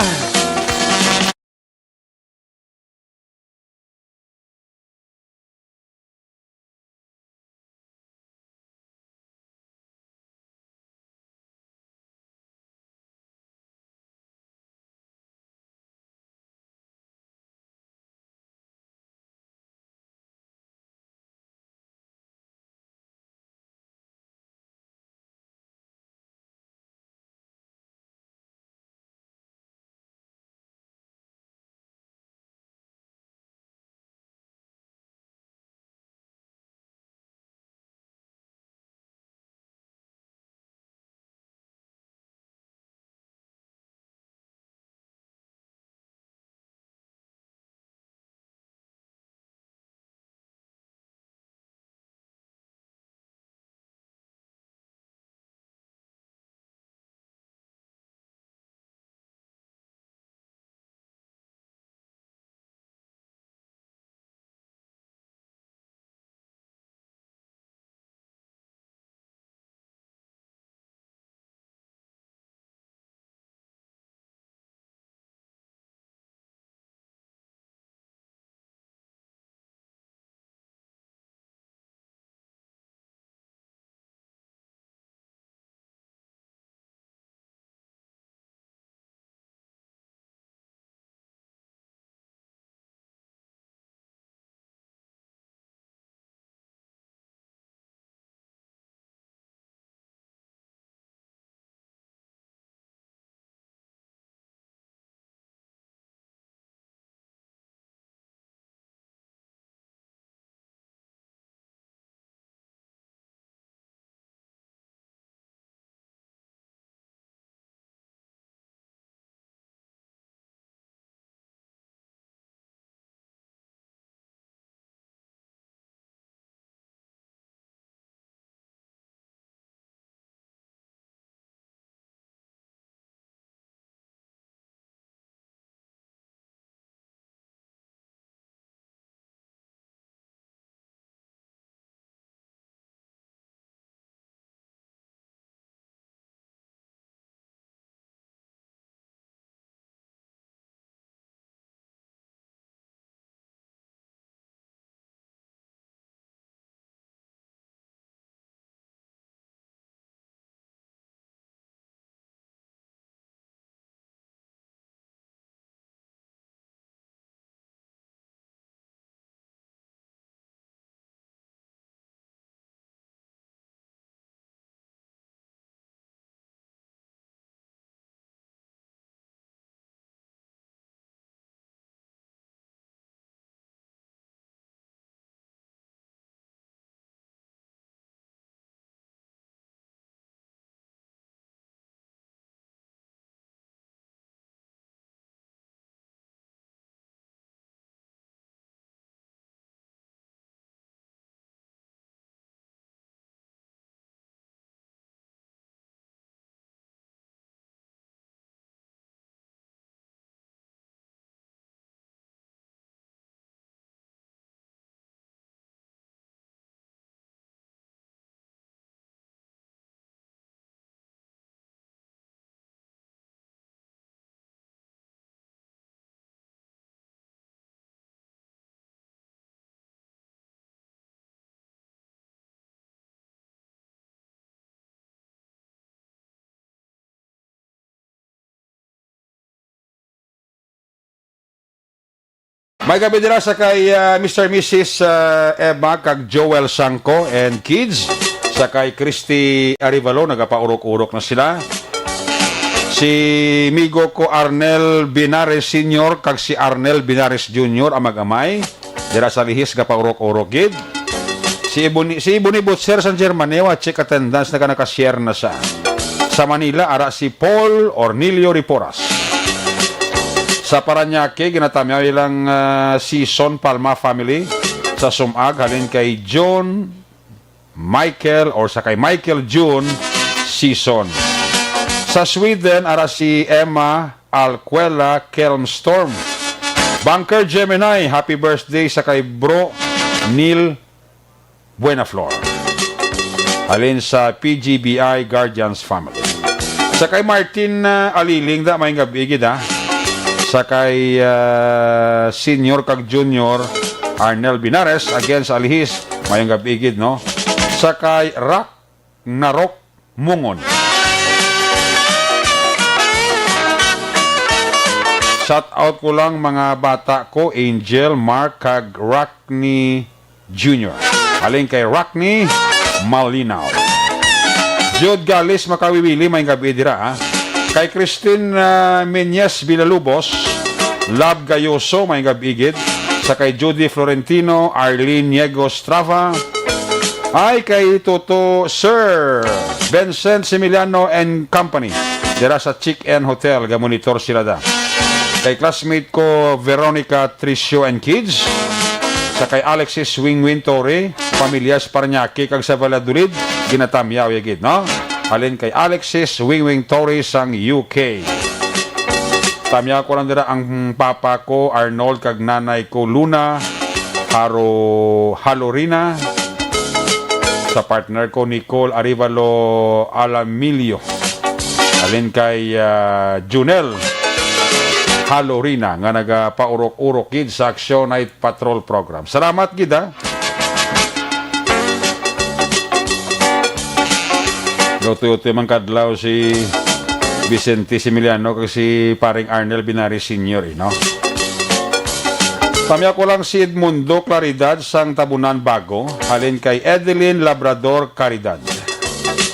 May gabi dira sa kay, ah, Mister Missus, ah, Emma kag Joel Sangco and kids. Sa kay Christy Arivalo, nagapaurok-urok na sila. Si migo ko Arnel Binares Senior kag si Arnel Binares Junior ang mag-amay. Dira sa Lihis, gapaurok-urok gid. Si Ibon, si Ibon ni Butcher sa Germany, wa check attendance, naga naka-share na siya. Sa Manila, ara si Paul Ornilio Riporas. Sa Parañaque, ginatamyaw ilang, ah, Season Palma family. Sa Sumag, halin kay John Michael or sa kay Michael June Season. Sa Sweden, ara si Emma Alquela Kelmstorm. Bunker Gemini, happy birthday sa kay Bro Neil Buenaflor. Halin sa P G B I Guardians Family. Sa kay Martin, ah, Aliling, da, may gabi gid, ha. Sa kay, ah, Senior kag Junior, Arnel Binares, again sa Alihis, may gabi gid, no. Sa kay Rak Narok Mungon. Shout out ko lang mga bata ko, Angel, Mark, kag Rockney Junior. Halin kay Rockney Malinaw. Jude Galis Makawiwili, may gabi dira, ha. Kay Christine, ah, Menyes Villalubos, Love Gayoso, may gabi gid. Sa kay Judy Florentino, Arlene Niego Strava. Ay, kay Toto, Sir Vincent Similiano and Company. Dira sa Chick Inn Hotel, ga-monitor sila da. Kay classmate ko, Veronica Tricio and kids. Sa kay Alexis Wingwin Torre, pamilya sa Parañaque kag sa Valladolid, ginatamyaw ya gid, no? Halin kay Alexis Wingwing Torre sang U K. Tamyaw ko lang dira ang papa ko, Arnold, kag nanay ko, Luna Haro Halorina. Sa partner ko, Nicole Arivalo Alamilio. Halin kay, ah, Junel Halorina nga nagapaurok-urok gid sa Action Night Patrol Program. Salamat gid, ha. Utoy-utoy man kadlaw si Vicente Similiano kag si paring Arnel Binares Senior, eh, no? Tamyaw ko lang si Edmundo Claridad sang Tabunan Bago, halin kay Edeline Labrador Caridad.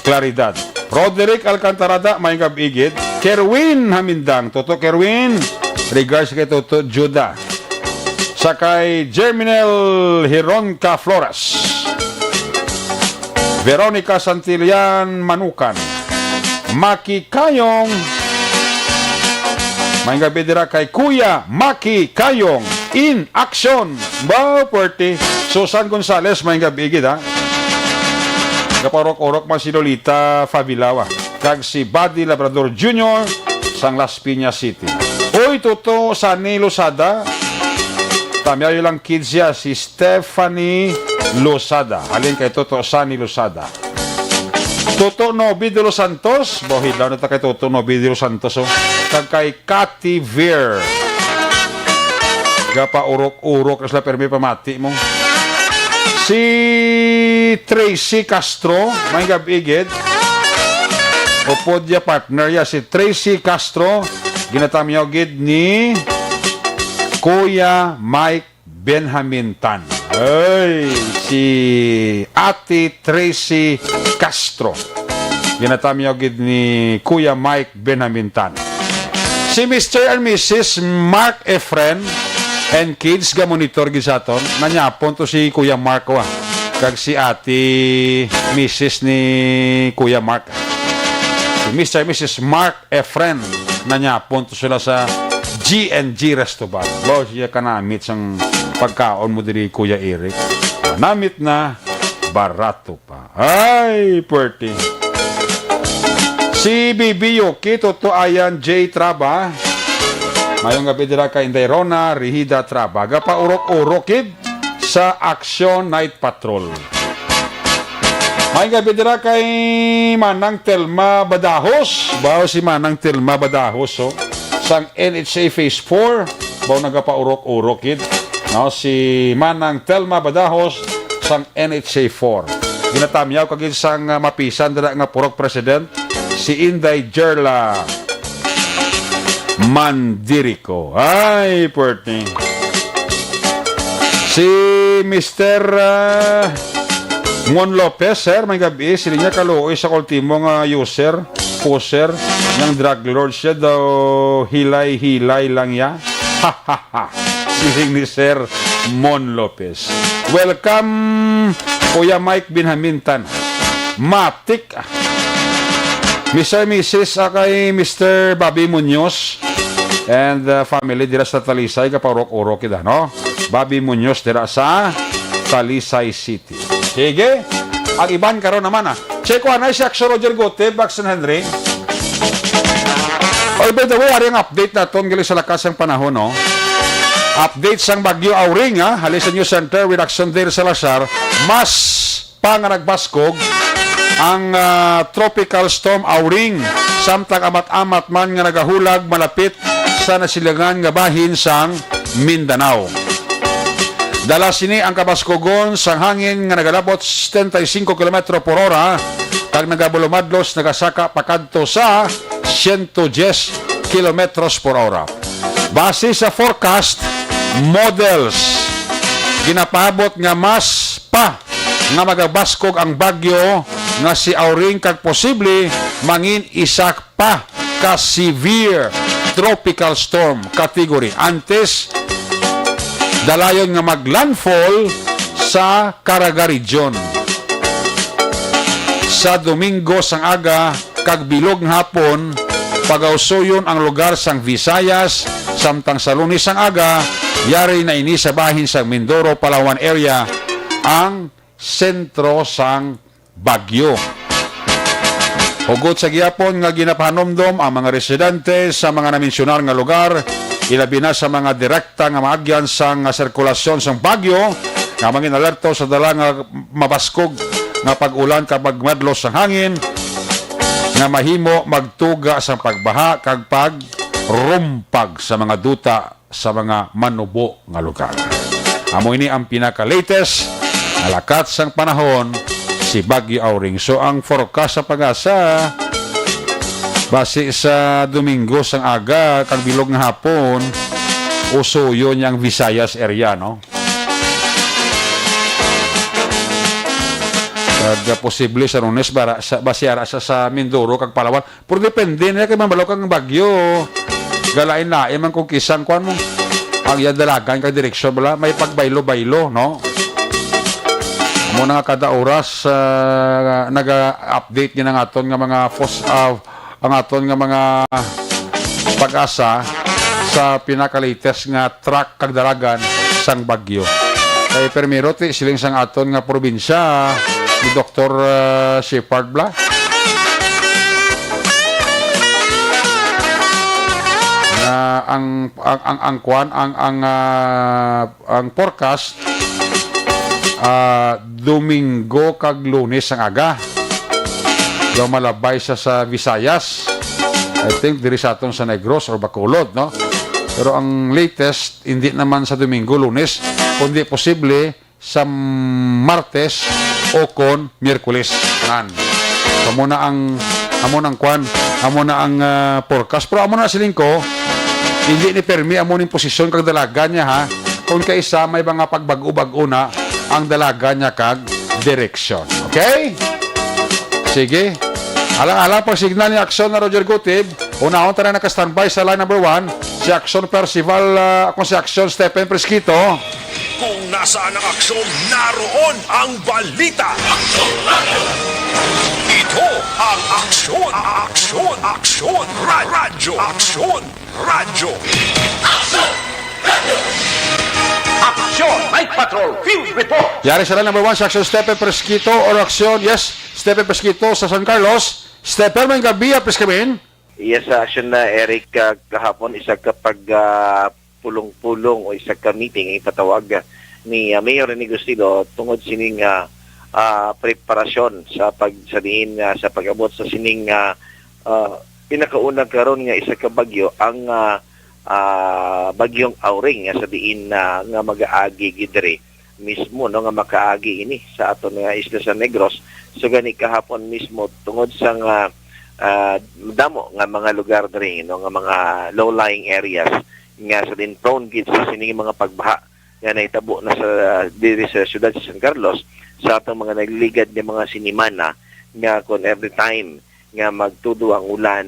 Claridad. Roderick Alcantarada, may gabi gid. Kerwin Hamindang, Toto Kerwin. Regards kay Toto Juda. Sa kay Germinal Hironca Flores. Veronica Santillan Manukan. Maki Kayong. May gabi dira kay Kuya Maki Kayong in action. Ba, puwerte. Susan Gonzales, may gabi gid, ha. Gapaurok-urok man si Lolita Fabilawa kag si Buddy Labrador Junior sang Las Piñas City. Uy, Toto Sani Losada. Tamyaw lang kids ya si Stephanie Losada. Halin kay Toto Sani Losada. Toto Nobi de los Santos. Bohidlaw na ta kay Toto Nobi de los Santos, oh. Kag kay Cathy Veer. Gapaurok-urok sila, permi pamati mo. Si Tracy Castro, may gabi gid. Upod ya partner ya, si Tracy Castro, ginatamyaw gid ni Kuya Mike Benjamin Tan. Ay, si Ate Tracy Castro. Ginatamyaw gid ni Kuya Mike Benjamin Tan. Si Mister and Missus Mark Efren and kids ga monitor gid sa aton. Nanyapon to si Kuya Mark, wa. Kag si Ate Missus ni Kuya Mark. Si Mister and Missus Mark Efren, nanyapon to sila sa G and G Resto Bar. Wow, siya kanamit sang pagkaon mo diri, Kuya Eric. Namit na, barato pa. Ay, puwerte. Si Bibi Yuki, Toto Ayan J Traba. Mayong gabi dira kay Inday Rona Rihida Traba. Gapaurok-urok gid sa Action Night Patrol. May gabi dira kay Manang Telma Badahos. Bao si Manang Telma Badahos, oh. Sang N H A Phase four, bao nagapaurok-urok gid. No, si Manang Telma Badahos sang N H A four. Ginatamyaw kagid sang, ah, mapisan dira nga purok president, si Inday Jerla Mandirico. Ay, puwerte. Si Mister, ah, Mon Lopez, sir, may gabi, sila niya kaluoy sa kultimo nga user, poser, ng drug lord siya daw, hilay-hilay lang ya. Siling ni Sir Mon Lopez. Welcome, Kuya Mike Binhamintan. Matik. Mister, Missus, ah, kay Mister Bobby Munoz and, uh, family dira sa Talisay, kapaurok-urok kita, no? Bobby Munoz dira sa Talisay City. Sige, ang iban karon naman, ah. Check ko anay si Action Roger Gutib, Action Henry. Oy, by the way, ari ang update naton gali sa lakas sang panahon, no? Update sang Bagyo Auring, ha? Halin sa News Center with Action Dale Salazar. Mas pa nga nagbaskog ang, ah, Tropical Storm Auring, samtang amat-amat man nga nagahulag malapit sa nasilingan nga bahin sang Mindanao. Dala sini ang kabaskugon sang hangin nga nagalabot setenta y cinco kilometro por hora kag nagabalumadlos nagasaka pakadto sa siyento diyes kilometros por hora. Base sa forecast models, ginapaabot nga mas pa nga magabaskog ang bagyo nga si Auring kag posible mangin isa pa ka severe tropical storm category antes dalayon nga maglandfall sa Caraga Region. Sa Domingo sang aga kag bilog nga hapon, pagausoyon ang lugar sang Visayas, samtang sa Lunes sang aga, yari na ini sa bahin sang Mindoro, Palawan area ang sentro sang bagyo. Hugot sa gihapon nga ginapahanumdom ang mga residente sa mga namensyunar nga lugar, ilabi na sa mga direkta nga maagyan sang sirkulasyon sang bagyo, nga mangin alerto sa dala nga mabaskog nga pag-ulan kag magmadlos sang hangin nga mahimo magtuga sang pagbaha kag pagrumpag sa mga duta sa mga manubo nga lugar. Amo ini ang pinaka-latest nga lakat sang panahon si Bagyo Auring. So, ang forecast sa PAGASA, base sa Domingo sang aga kag bilog nga hapon, usoyon niya ang Visayas area, no? Kag, ah, posible sa Lunes, bara, sa, base ara sa, sa Mindoro kag Palawan. Pero depende na kay mabalaw kang bagyo. Galain-lain man kung kisang kuan mo. Ang iya dalagan kag direksyon bala, may pagbaylo-baylo, no? Amo na nga kada oras, ah, naga-update gid ang aton nga mga fos-, ah, ang aton nga mga PAGASA sa pinaka-latest nga track kag dalagan sang bagyo. Kay primero ti siling sang aton nga probinsya ni Doktor, ah, Shepherd bala nga ang, ang, ang, ang kuan, ang, ang, ah, ang forecast, ah, Domingo kag Lunes ang aga. Daw malabay siya sa Visayas. I think diri sa aton sa Negros or Bacolod, no? Pero ang latest, hindi naman sa Domingo, Lunes, kundi posible sa Martes o kon Miyerkules. Nan. Amo na ang, amo nang kwan, amo na ang, ah, forecast. Pero amo na siling ko, hindi ni permi amo ning posisyon kag dalagan niya, ha. Kung kaisa may mga pagbag-o-bag-o na ang dalagan niya kag direksyon. Okay? Sige. Alang-alang pag signal ni Aksyon na Roger Gutib, unahon tanan naka-standby sa line number one, si Aksyon Percival, ah, kung si Aksyon Stephen Presquito. Kung nasaan ang aksyon, naroon ang balita. Ito ang Aksyon, Aksyon, Aksyon, Ra-, Radyo, Aksyon, Radyo. Aksyon! Night Patrol Field Report! Yari sila number one sa Aksyon, Stephen Presquito or Aksyon, yes, Stephen Presquito sa San Carlos. Stephen, may gabi, please come in. Yes, sa Aksyon na, Eric, ah, kahapon, isa ka pag, ah, pulong-pulong o isa ka meeting ang ipatawag, ah, ni, ah, Mayor Rene Gustilo tungod sining, ah, ah, preparasyon sa pag-, sa diin nga sa pag-abot sa sining, ah, ah, pinakauna karon nga isa ka bagyo ang, ah, ah, Bagyong Auring nga sa diin na nga mag-aagi gid diri mismo, no, nga makaagi ini sa aton nga isla sa Negros. So gani kahapon mismo tungod sa nga, ah, damo nga mga lugar diri, no, nga mga low-lying areas nga sa din prone gid sa sining mga pagbaha nga nahitabo na sa, diri sa siyudad sa San Carlos, sa atong mga nagligad nga mga sinimana, nga kon every time nga magtudo ang ulan,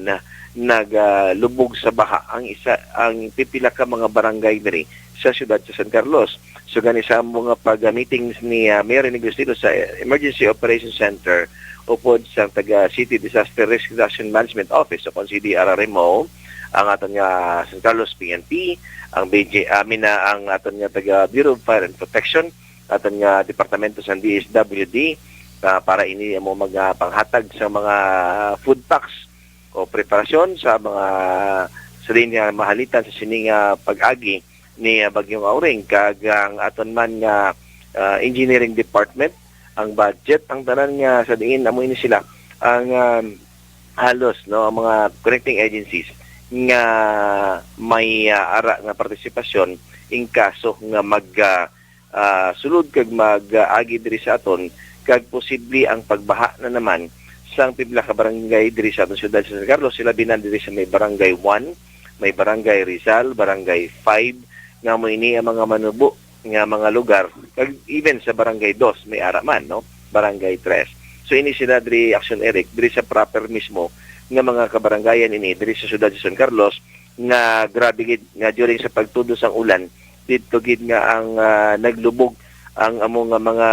nagalubog sa baha ang isa, ang pipila ka mga barangay diri sa siyudad sa San Carlos. So, gani sa amo nga pag-meetings ni, ah, Mayor Rene Gustilo sa Emergency Operations Center upod sa taga City Disaster Risk Reduction Management Office o kon C D R R M O, ang aton nga San Carlos P N P, ang B J, I mean, ah, ang aton nga taga Bureau of Fire and Protection, aton nga departamento sa D S W D, ah, para ini amo magpanghatag sa mga food packs o preparasyon sa mga sa diin nga mahalitan sa sini nga pag-agi ni, ah, Bagyong Auring, kag ang aton man nga, ah, engineering department, ang budget, ang tanan nga sa diin amo ini sila ang, ah, halos, no, ang mga connecting agencies nga may, ah, ara nga partisipasyon in kaso nga mag, ah, ah, sulod kag mag-agi diri sa aton, kag posible ang pagbaha na naman sang pipila ka barangay diri sa aton siyudad sa San Carlos, sila binan diri sa may Barangay one, may Barangay Rizal, Barangay five, nga mo ini ang mga manubo nga mga lugar, kag even sa Barangay Dos, may ara man, no? Barangay Tres. So, ini sila diri, Action Eric, diri sa proper mismo nga mga kabarangayan ini, diri sa siyudad sa San Carlos, nga grabe gid nga during sa pagtudo sang ulan, didto gid nga ang, ah, naglubog ang amo nga mga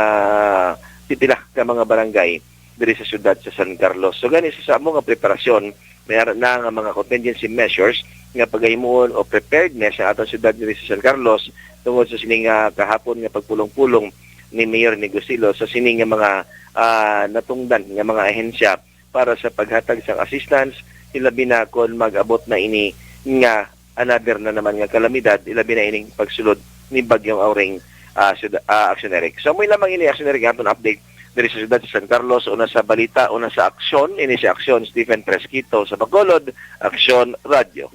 pipila ka mga barangay diri sa siyudad sa San Carlos. So, gani sa, sa amo nga preparasyon, may ara na nga mga contingency measures nga pagahimuon o preparedness sa aton siyudad diri sa San Carlos tungod sa sini nga kahapon nga pagpulong-pulong ni Mayor Negosilo sa sini nga mga, ah, natungdan nga mga ahensya para sa paghatag sang assistance, ilabi na kon mag-abot na ini nga another na naman nga kalamidad, ilabi na ining pagsulod ni Bagyong Auring, ah, siyud-, ah, Action Eric. So, amoy lamang ini, Action Eric, aton update diri sa siyudad sa San Carlos, una sa balita, una sa aksyon, ini si Aksyon Stephen Fresquito sa Bacolod, Aksyon Radyo.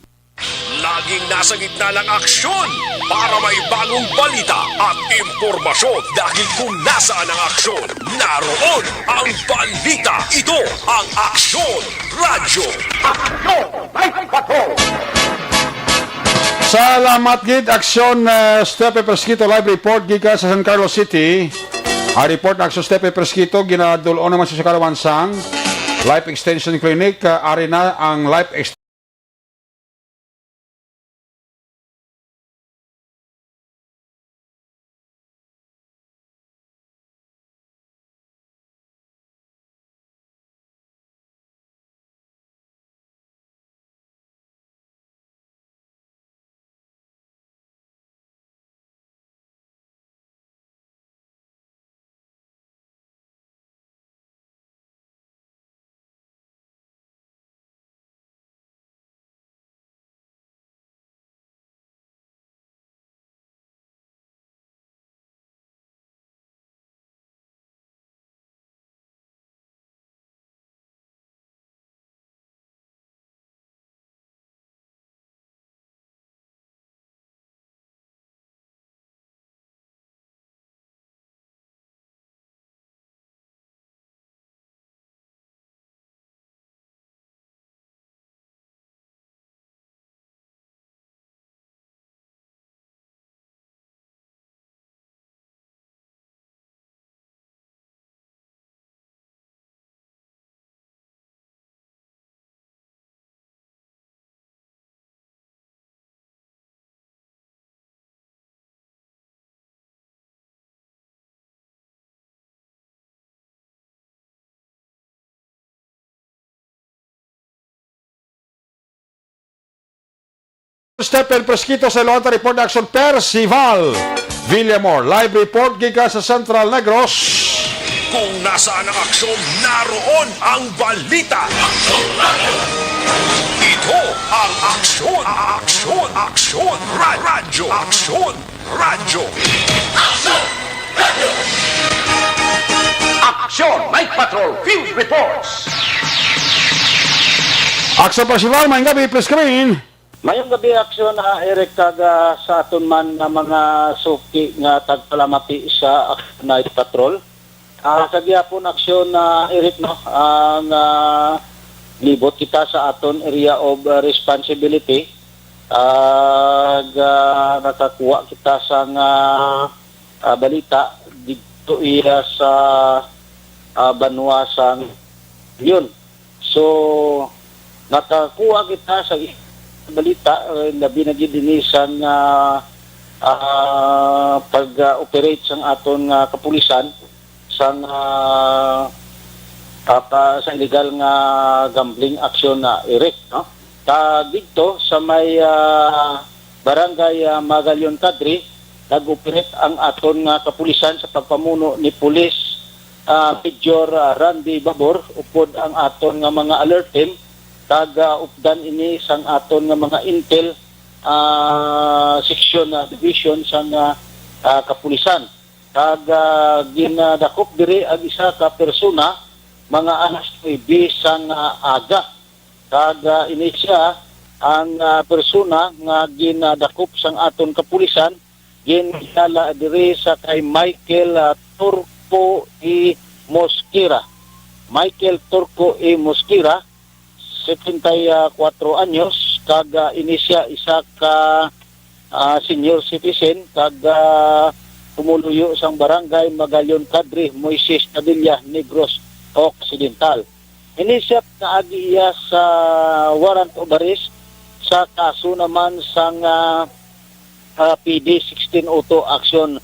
Laging nasa gitna ng aksyon para may bagong balita at impormasyon, dahil kung nasaan ang aksyon, naroon ang balita. Ito ang Aksyon Radyo. Aksyon Night Patrol. Salamat gid, Aksyon, eh, Stephen Fresquito, live report gikan sa San Carlos City. Ang report na Aksyon Stephen Fresquito, ginadul-on naman sa Kalawansang Life Extension Clinic, ah, ari na ang Life Ex- Stephen Fresquito sa Ilocan, report na Aksyon Percival Villamor. Live report gikan sa Central Negros. Kung nasaan ang aksyon, naroon ang balita. Ito ang Aksyon, Aksyon, Aksyon, Ra-, Radyo, Aksyon, Radyo. Aksyon Night Patrol Field Reports. Aksyon Percival, maayong gabi, please come in. Mayong gabi, Aksyon, ah, Eric, kag, ah, sa aton man nga mga suki nga tagpalamati sa Aksyon Night Patrol. Ah, sa gihapon, Aksyon, ah, Eric, no, ang, ah, libot kita sa aton area of, ah, responsibility. Ag, ah, nakakuha kita sang, ah, ah, balita didto iya sa, ah, banwa sang Leon. So, nakakuha kita sa is-, balita, eh, labi na gid ini sang, ah, ah, pag-operate sang aton nga kapulisan sang, ah, ah, pa-, sa illegal nga gambling action na, Eric, no? Ta didto sa may, ah, barangay, ah, Magallon Cadre, nag-operate ang aton nga kapulisan sa pagpamuno ni Police, ah, Major, ah, Randy Babor, upod ang aton nga mga alert team, kag, ah, updan ini sang aton nga mga intel, ah, section, ah, division sang, ah, ah, kapulisan. Kag, ah, ginadakop diri ang isa ka persona, mga alas nuebe sang, ah, aga. Kag, ah, ini siya ang, ah, persona nga ginadakop sang aton kapulisan, ginkilala diri sa kay Michael, ah, Turco E. Mosquera. Michael Turco E. Mosquera, setenta y cuatro anyos, kag, ah, ini siya isa ka, ah, senior citizen, kag, ah, pumuluyo sang barangay Magallon Cadre, Moises Padilla, Negros Occidental. Ini siya naagi iya sa warrant of arrest sa kaso naman sang, ah, ah, P D sixteen oh two action,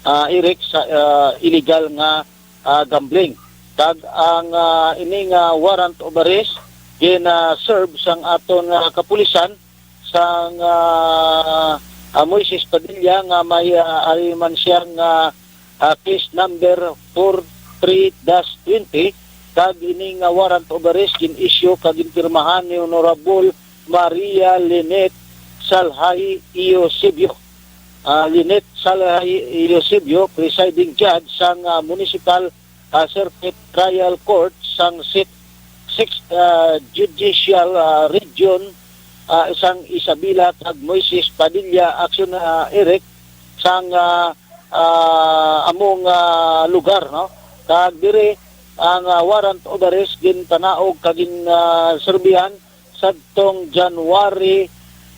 ah, Eric, sa, ah, illegal nga, ah, gambling. Kag ang, ah, ini nga warrant of arrest gina-serve sang aton nga kapulisan sang, ah, ah, Moises Padilla nga may, ah, ari man siya nga, ah, case number four three dash twenty, kag ini nga warrant of arrest gin-issue kag ginpirmahan ni Honorable Maria Lynette Salhay Eusebio. Ah, Lynette Salhay Eusebio, presiding judge sang, ah, Municipal, ah, Circuit Trial Court sang Sit-, Sixth, ah, Judicial, ah, Region, ah, sang Isabela kag Moises Padilla action, ah, Eric, sang, ah, ah, among, ah, lugar, no? Kag diri ang, ah, warrant of arrest ginpanaog kag gin, ah, serbihan sadtong January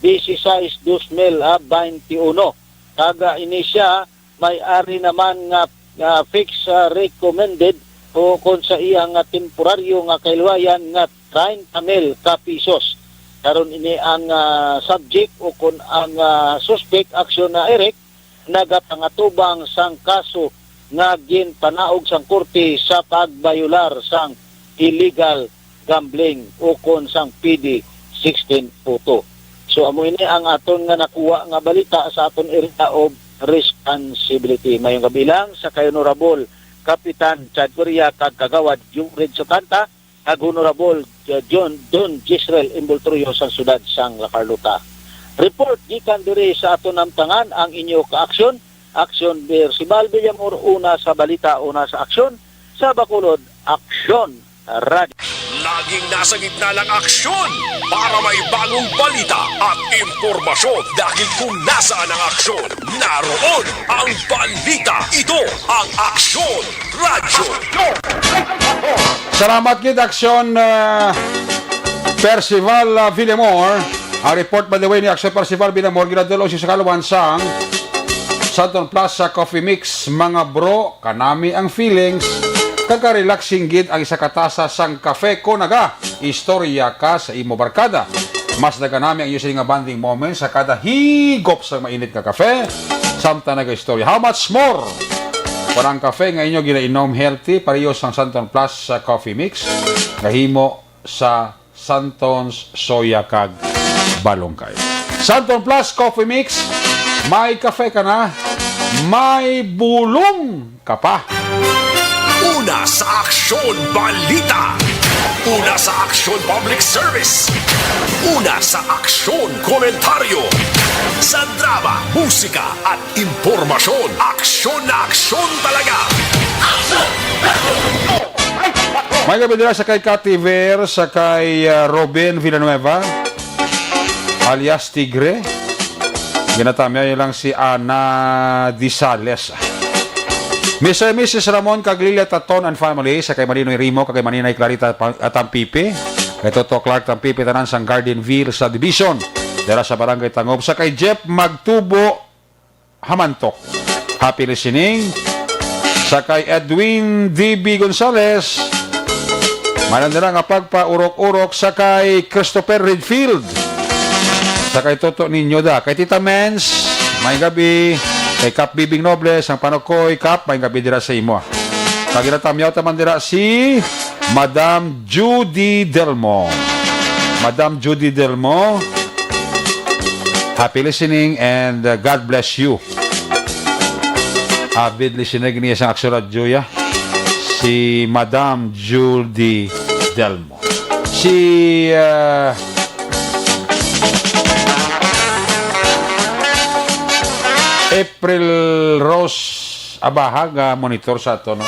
dieciséis, dos mil, ah, veintiuno. Kag, ah, ini siya may ari naman nga, ah, fix, ah, recommended o kon sa iya nga temporaryo nga kahiluwayan nga treinta mil ka pesos. Karon ini ang, ah, subject o kon ang, ah, suspect action na, Eric, nagapangatubang sang kaso nga ginpanaog sang korte sa pagbayolar sang illegal gambling ukon sang P D sixteen oh two. So, amo ini ang aton nga nakuha nga balita sa aton area of responsibility. Mayong gabi lang sa kay Honorable Kapitan Chad Correa kag Kagawad Jungrid Sukanta, kag Honorable, uh, John Don Jezreel Imbultruyo sang siyudad sang La Carlota. Report gikan diri sa aton namtangan ang inyo ka-aksyon, Aksyon Percival Villamor, una sa balita, una sa aksyon, sa Bacolod, Aksyon Radio. Laging nasa gitna ng aksyon para may bagong balita at impormasyon, dahil kung nasaan ang aksyon, naroon ang balita. Ito ang Aksyon Radyo. Salamat gid, Aksyon, ah, Percival, ah, Villamor. Ang report, by the way, ni Aksyon Percival Villamor, ginadul-ong sa kaluwan sang Santon Plaza Coffee Mix. Mga bro, kanami ang feelings. Kag ka-relaxing gid ang isa ka tasa sang kafe kon naga-istorya ka sa imo barkada. Mas dagan nami ang inyo sini nga bonding moments sa kada higop sa mainit nga kafe, samtang nagaistorya. How much more? Para ang kafe nga inyo ginainom healthy, pareho sang Santon Plus sa Coffee Mix, nga himo sa Santon's Soya kag Balongkay. Santon Plus Coffee Mix, may kafe ka na, may bulong ka pa. Una sa aksyon, balita. Una sa aksyon, public service. Una sa aksyon, komentaryo. Sa drama, musika, at impormasyon. Aksyon na aksyon talaga. May gabi nila sa kay Cathy Ver, sa kay, ah, Robin Villanueva, alias Tigre. Ginatamya niyo lang si Ana Disales. Mister and Missus Ramon Caglilla Taton and family, sa kay Marinoy Rimo, kay Maninay Clarita Pa-, Tampipi, kay Toto Clark Tampipi, tanan sang Garden View Subdivision. dira sa Barangay Tangub. Sa kay Jeff Magtubo Hamantok, happy listening. Sa kay Edwin D B Gonzales, manan dira nga pagpaurok-urok. Sa kay Christopher Redfield, sa kay Toto Niño da, kay Tita Mens, may gabi, kay Kap Bibing Nobles, ang Panukoy, Kap, may gabi dira sa imo. Pag ginatamyaw ta man dira si Madam Judy Delmo. Madam Judy Delmo, happy listening and, uh, God bless you. Avid listener gini sang Aksyon Radyo, ya. Si Madam Judy Delmo. Si, uh, April Rose Abaha nga monitor sa ato, no?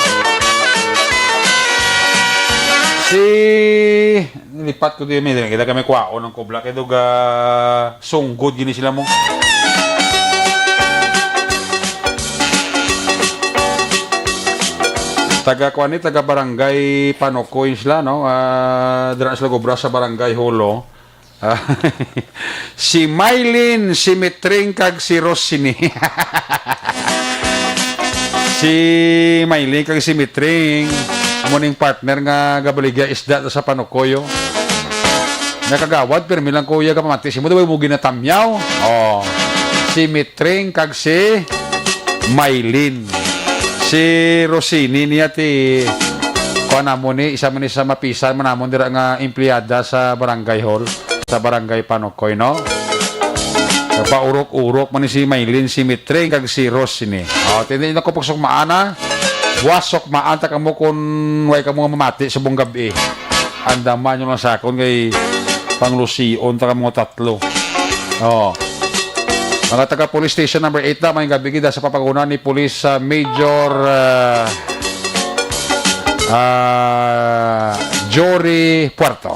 Si, nilipat ko din, may kita kami kwaon ng kubla kay duga sunggod gini sila mo. Taga kuan ni, taga Barangay Panokoy sila, no? Ah, dira sila gobra sa Barangay Holo. Ah, si Mylene, si Mitring, kag si Rosini. Si Mylene kag si Mitring, amo ning partner nga gabaligya isda sa Panukoy. Nakagawad, pirmi lang kuya, kapamati. Si mo daw mo ginatamyaw. Oh. Si Mitring kag si Mylene. Si Rosini niya ti, kuan namo ni, isa man ni sa mapisan man namon dira nga empleyada sa barangay hall, sa barangay Panokoy, no? Paurok-urok man ni si Mylene, si Mitring, kag si Rosini. Oh, tindi na ko pagsukmaan, ha? Buwas sukmaan ta kamo kung way kamo nga mamati subong gab-i. Andaman nyo lang sa akon kay panglusion ta kamo tatlo. Oh. Mga taga Police Station number eight na, may gabi gid sa papagunan ni Police, ah, Major, ah, ah, Jory Puerto.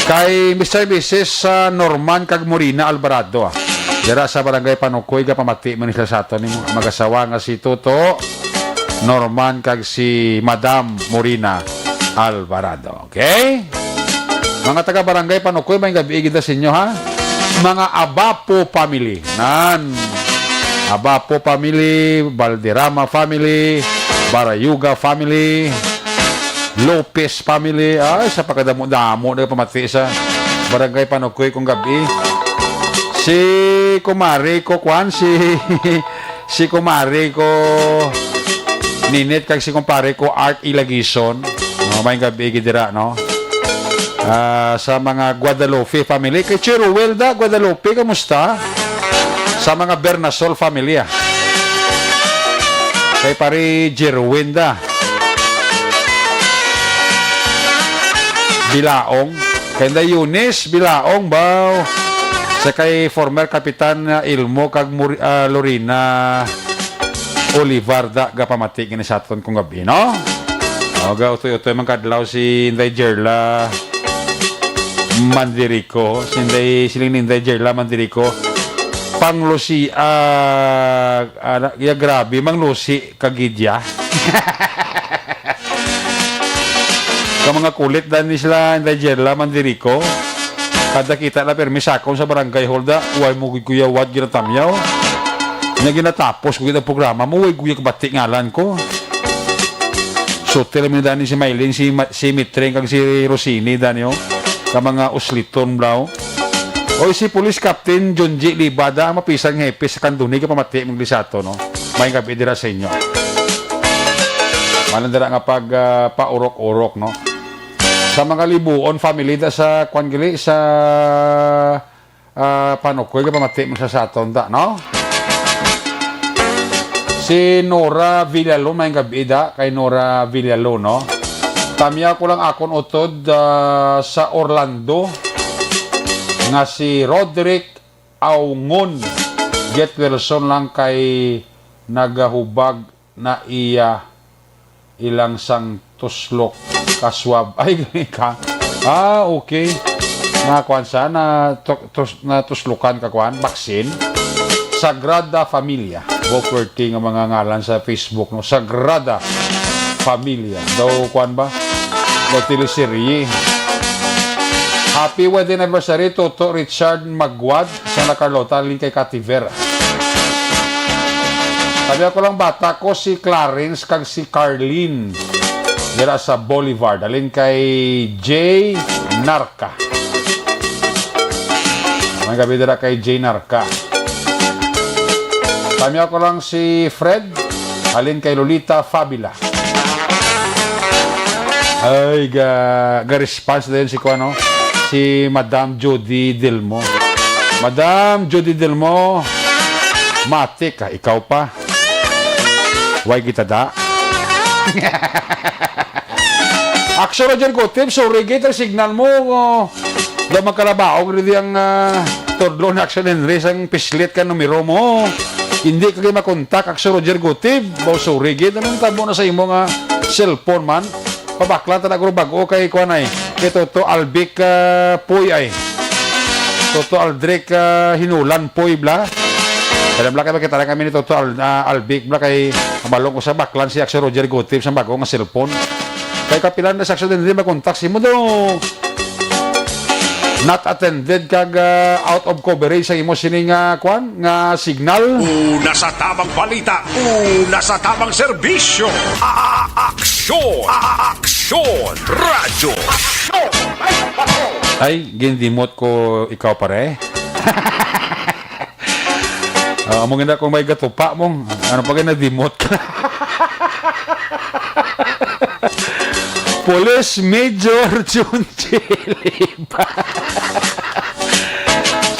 Kay Mister and Missus, ah, Norman kag Morina Alvarado, ah. Dira sa Barangay Panukoy, gapamati man sila sa aton nimo. Mag-asawa nga si Toto Norman kag si Madam Morina Alvarado. Okay? Mga taga Barangay Panukoy, may gabi gid sa inyo, ha? Mga Abapo family. Nan. Abapo family, Valderrama family, Barayuga family, Lopez family. Ay, sa pagkadamo-damo na pamati sa Barangay Panukoy kung gabi. Si kumare ko, kwan, si, si kumare ko, Ninit, kag si kumpare ko, Art Ilagison. No, may gabi gid dira, no? Ah, sa mga Guadalupe family, kay Cheruel da, Guadalupe, kamusta? Sa mga Bernasol family, ah. Kay pare Jerwin da. Bilaong. Kay Inday Eunice Bilaong, baw. Sa kay former Kapitan, ah, Ilmo kag Muri-, ah, Lorena Olivar da, gapamati gini sa aton kung gabi, no? O, ga utoy-utoy man kadlaw si Inday Jerla Mandirico, si Inday, siling ni Inday Jerla Mandirico, panglusi, ah, ana, ya, grabe, manglusi kagidya. Ka mga kulit dan ni sila, Inday Jerla Mandirico. Kada kita na permi sakon sa barangay hall da, way mo gid kuya wat ginatamyaw. Nga ginatapos ko gid ang programa mo, way kuya kabati ngalan ko. Sutil mi dani si Mylene, si Ma-, si Mitring, kag si Rosini, dani, oh. Ka mga usliton, bro. Oy, si Police Captain Junji Libada, ang mapisan nga hepe sa Kanduni, kapamati mong lisato, no? May gabi dira sa inyo. Malang dira nga pag, ah, paurok-urok, no? Sa mga Libuon family da sa, kwan gali, sa, ah, Panukoy, kapamati mo sa saton da, no? Si Nora Villalon, may gabi da kay Nora Villalon, no? Tamya ko lang akon utod, ah, sa Orlando nga si Roderick Aungon. Get Wilson lang kay nagahubag na iya ilang sang tuslok ka swab. Ay, gani ka. Ah, okay. Na kwan sa, na tu-, tus-, na tuslokan ka kwan, vaccine. Sagrada Familia. Bo, pwerte nga mga ngalan sa Facebook, no? Sagrada Familia. Daw, kwan ba? Daw teleserye. Happy wedding anniversary, Toto Richard Magwad, sa La Carlota, halin kay Kativer. Sabi ako lang, bata ko, si Clarence kag si Carlene. Dira sa Boulevard, halin kay Jay Narca. May gabi dira kay Jay Narca. Sabi ako lang, si Fred, halin kay Lolita Fabila. Ay, ga, ga-response din si kuan, no? Si Madam Judy Delmo. Madam Judy Delmo, matik ka, ikaw pa. Why kita da? Action, Roger Gutib, sorry, gate ang signal mo. Oh. Daw magkalabaog, ready ang, ah, tudlo na Action Henry, sang pislit ka numero mo. Hindi ka kayo makontak, Action Roger Gutib. Baw, sorry, gate. Anong tabo na sa imo nga cellphone man? Pabaklan ta na guro bag-o kay kuan ay, kay Toto Albic, ah, Puy ay. Toto Aldric, ah, Hinulan Puy bla. Alam bla kay makita na kami ni Toto Al-, ah, Albic bla kay mabalong ko sa baklan si Action Roger Gutip sa bag-o nga cellphone. Kay kapilan na sa Action din makontak si mo do. Not attended kag, ah, out of coverage sa imo sining, ah, kuan nga signal. Una sa tamang balita, una sa tamang serbisyo. A-, a-, aksyon, a-, a-, aksyon, radyo. Ay, gindimot ko ikaw, pare. Ah, amo nga na kung may gatupa mo, ano pa gani, nadimot ka? Police Major Jun Chili ba?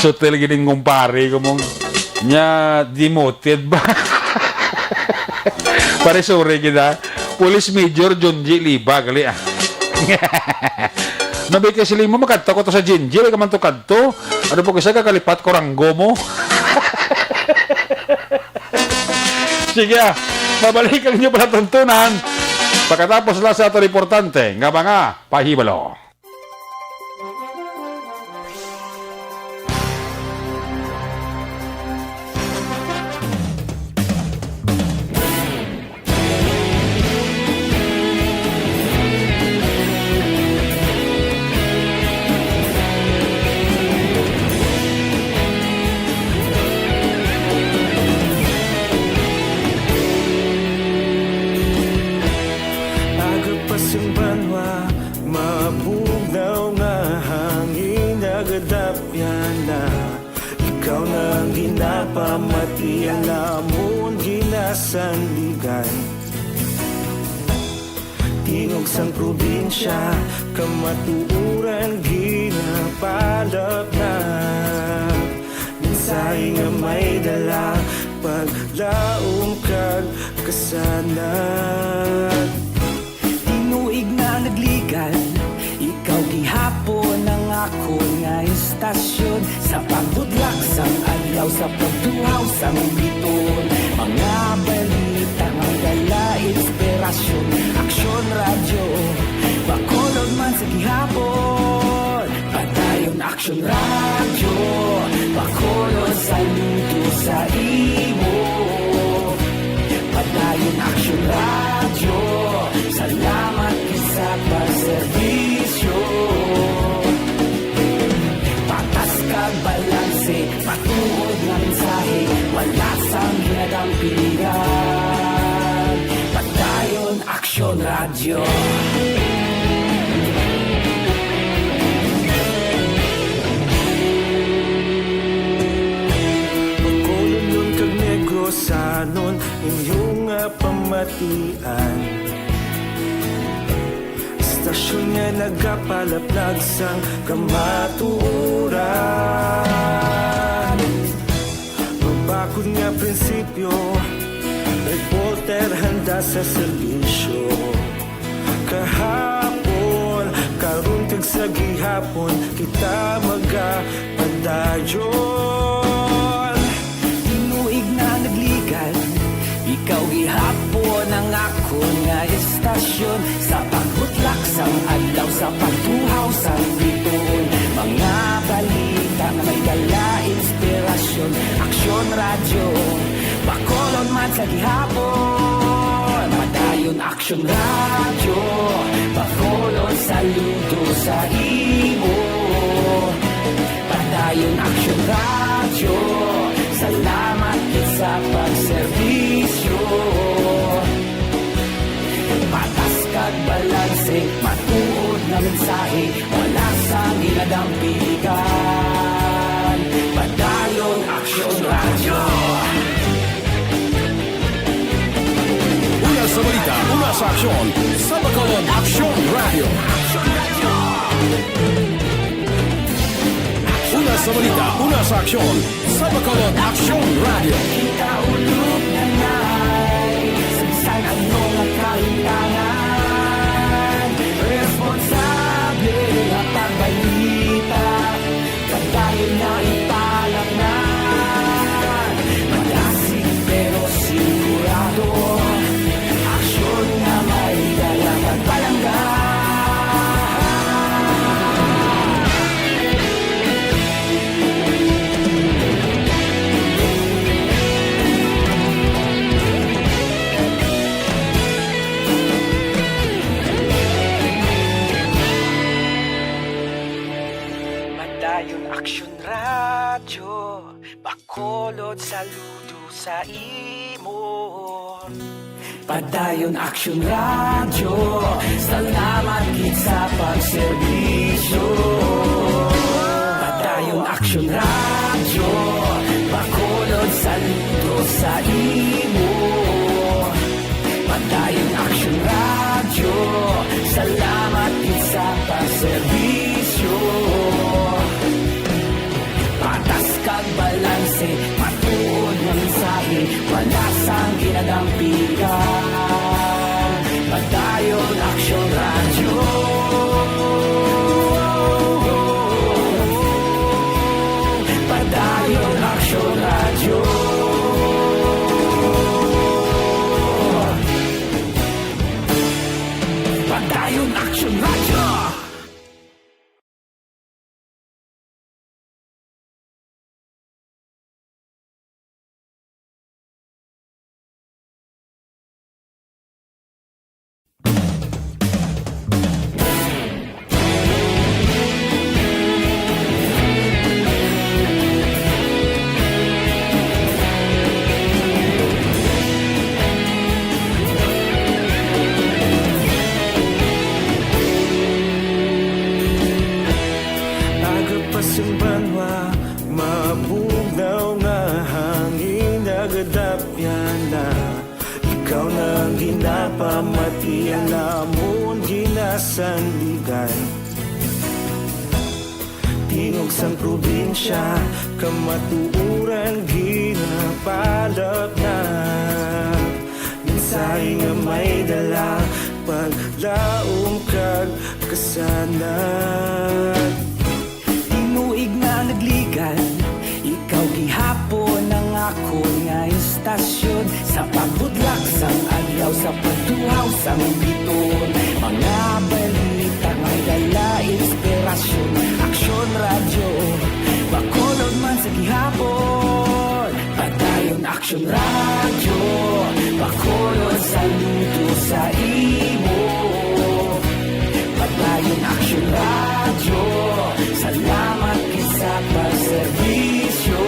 Sutil gining kumpare ko mong nya demoted ba? Pare, sorry kita. Police Major Junji Liba, gali, ah. Nabi kay sila mo, makadto ko to sa Jinji, wala ka man to kadto. Ano po, kisa ka kalipat ko ranggo mo? Sige, ah. Mabalik ang inyo palatuntunan pagkatapos lang sa ato importante nga mga pahibalo. Aga pa sing banwa, mabugnaw nga hangin, nagadapyan na. Ikaw na ang ginapamati, ang amon ginasandigan. Tingog sang probinsya, kamatuoran ginapalapnap. Mensahe nga may dala, paglaom kag kasanag. Tinuig na nagligan, ikaw gihapon ang akon nga istasyon. Sa pagbutlak sang adlaw, sa pagtuhaw sang bituon, mga balita nga dala inspirasyon. Aksyon Radyo, Bacolod man sa gihapon. Padayon Aksyon Radyo, Bacolod, saludo sa imo. Padayon Aksyon Radyo, salamat gid sa pagserbisyo. Patas kag balanse, matuod nga mensahe, wala sang ginadampigan. Padayon Aksyon Radyo. Bacolodnon kag Negrosanon, inyo nga pamatian. Istasyon nga nagapalaplag sang kamatuoran. Mabakod nga prinsipyo, reporter handa sa serbisyo. Kahapon, karon kag sa gihapon, kita magapadayon. Tinuig na nagligan, ikaw gihapon ang akon nga istasyon. Sa pagbutlak sang adlaw, sa pagtuhaw sang bituon, mga balita nga may dala inspirasyon. Aksyon Radyo, Bacolod man sa gihapon. Padayon Aksyon Radyo, Bacolod, saludo sa imo. Ayon Aksyon Radyo, salamat gid sa pagserbisyo. Patas kag balanse, matuod nga mensahe, wala sang ginadampigan. Padayon Aksyon Radyo. Una sa balita, una sa aksyon, sa Bacolod Aksyon Radyo. Una sa balita, una sa aksyon, sa Bacolod Aksyon Radyo. Kita ulog na nay, sa bisan ano nga kahintangan, responsable nga pagbalita, kadayon na ipalatnan. Madasig pero sigurado, aksyon nga may dala kag palangga. Padayon Aksyon Radyo, Bacolod, saludo sa imo. Padayon Aksyon Radyo, salamat gid sa pagserbisyo. Padayon Aksyon Radyo, Bacolod, saludo sa imo. Padayon Aksyon Radyo, salamat gid sa pagserbisyo. Patas kag balanse, matuod nga mensahe, wala sang ginadampigan. Padayon Aksyon Radyo. Padayon Aksyon Radyo. Padayon Aksyon Radyo. Aga pa sing banwa, mabugnaw nga hangin nagadapyan na. Ikaw na ang ginapamati, ang amon ginasandigan. Tingog sang probinsya, kamatuoran ginapalapnag. Mensahe nga may dala, paglaom kag kasanag. Tinuig nga nagligan, ikaw gihapon ang akon nga istasyon. Sa pagbudlak sang adlaw, sa pagtuhaw sang biton, mga balita may dala inspirasyon. Aksyon Radyo, Bacolod man sa gihapon. Padayon Aksyon Radyo, Bacolod, saludo sa imo. Padayon Aksyon Radyo, salamat gid sa pagserbisyo.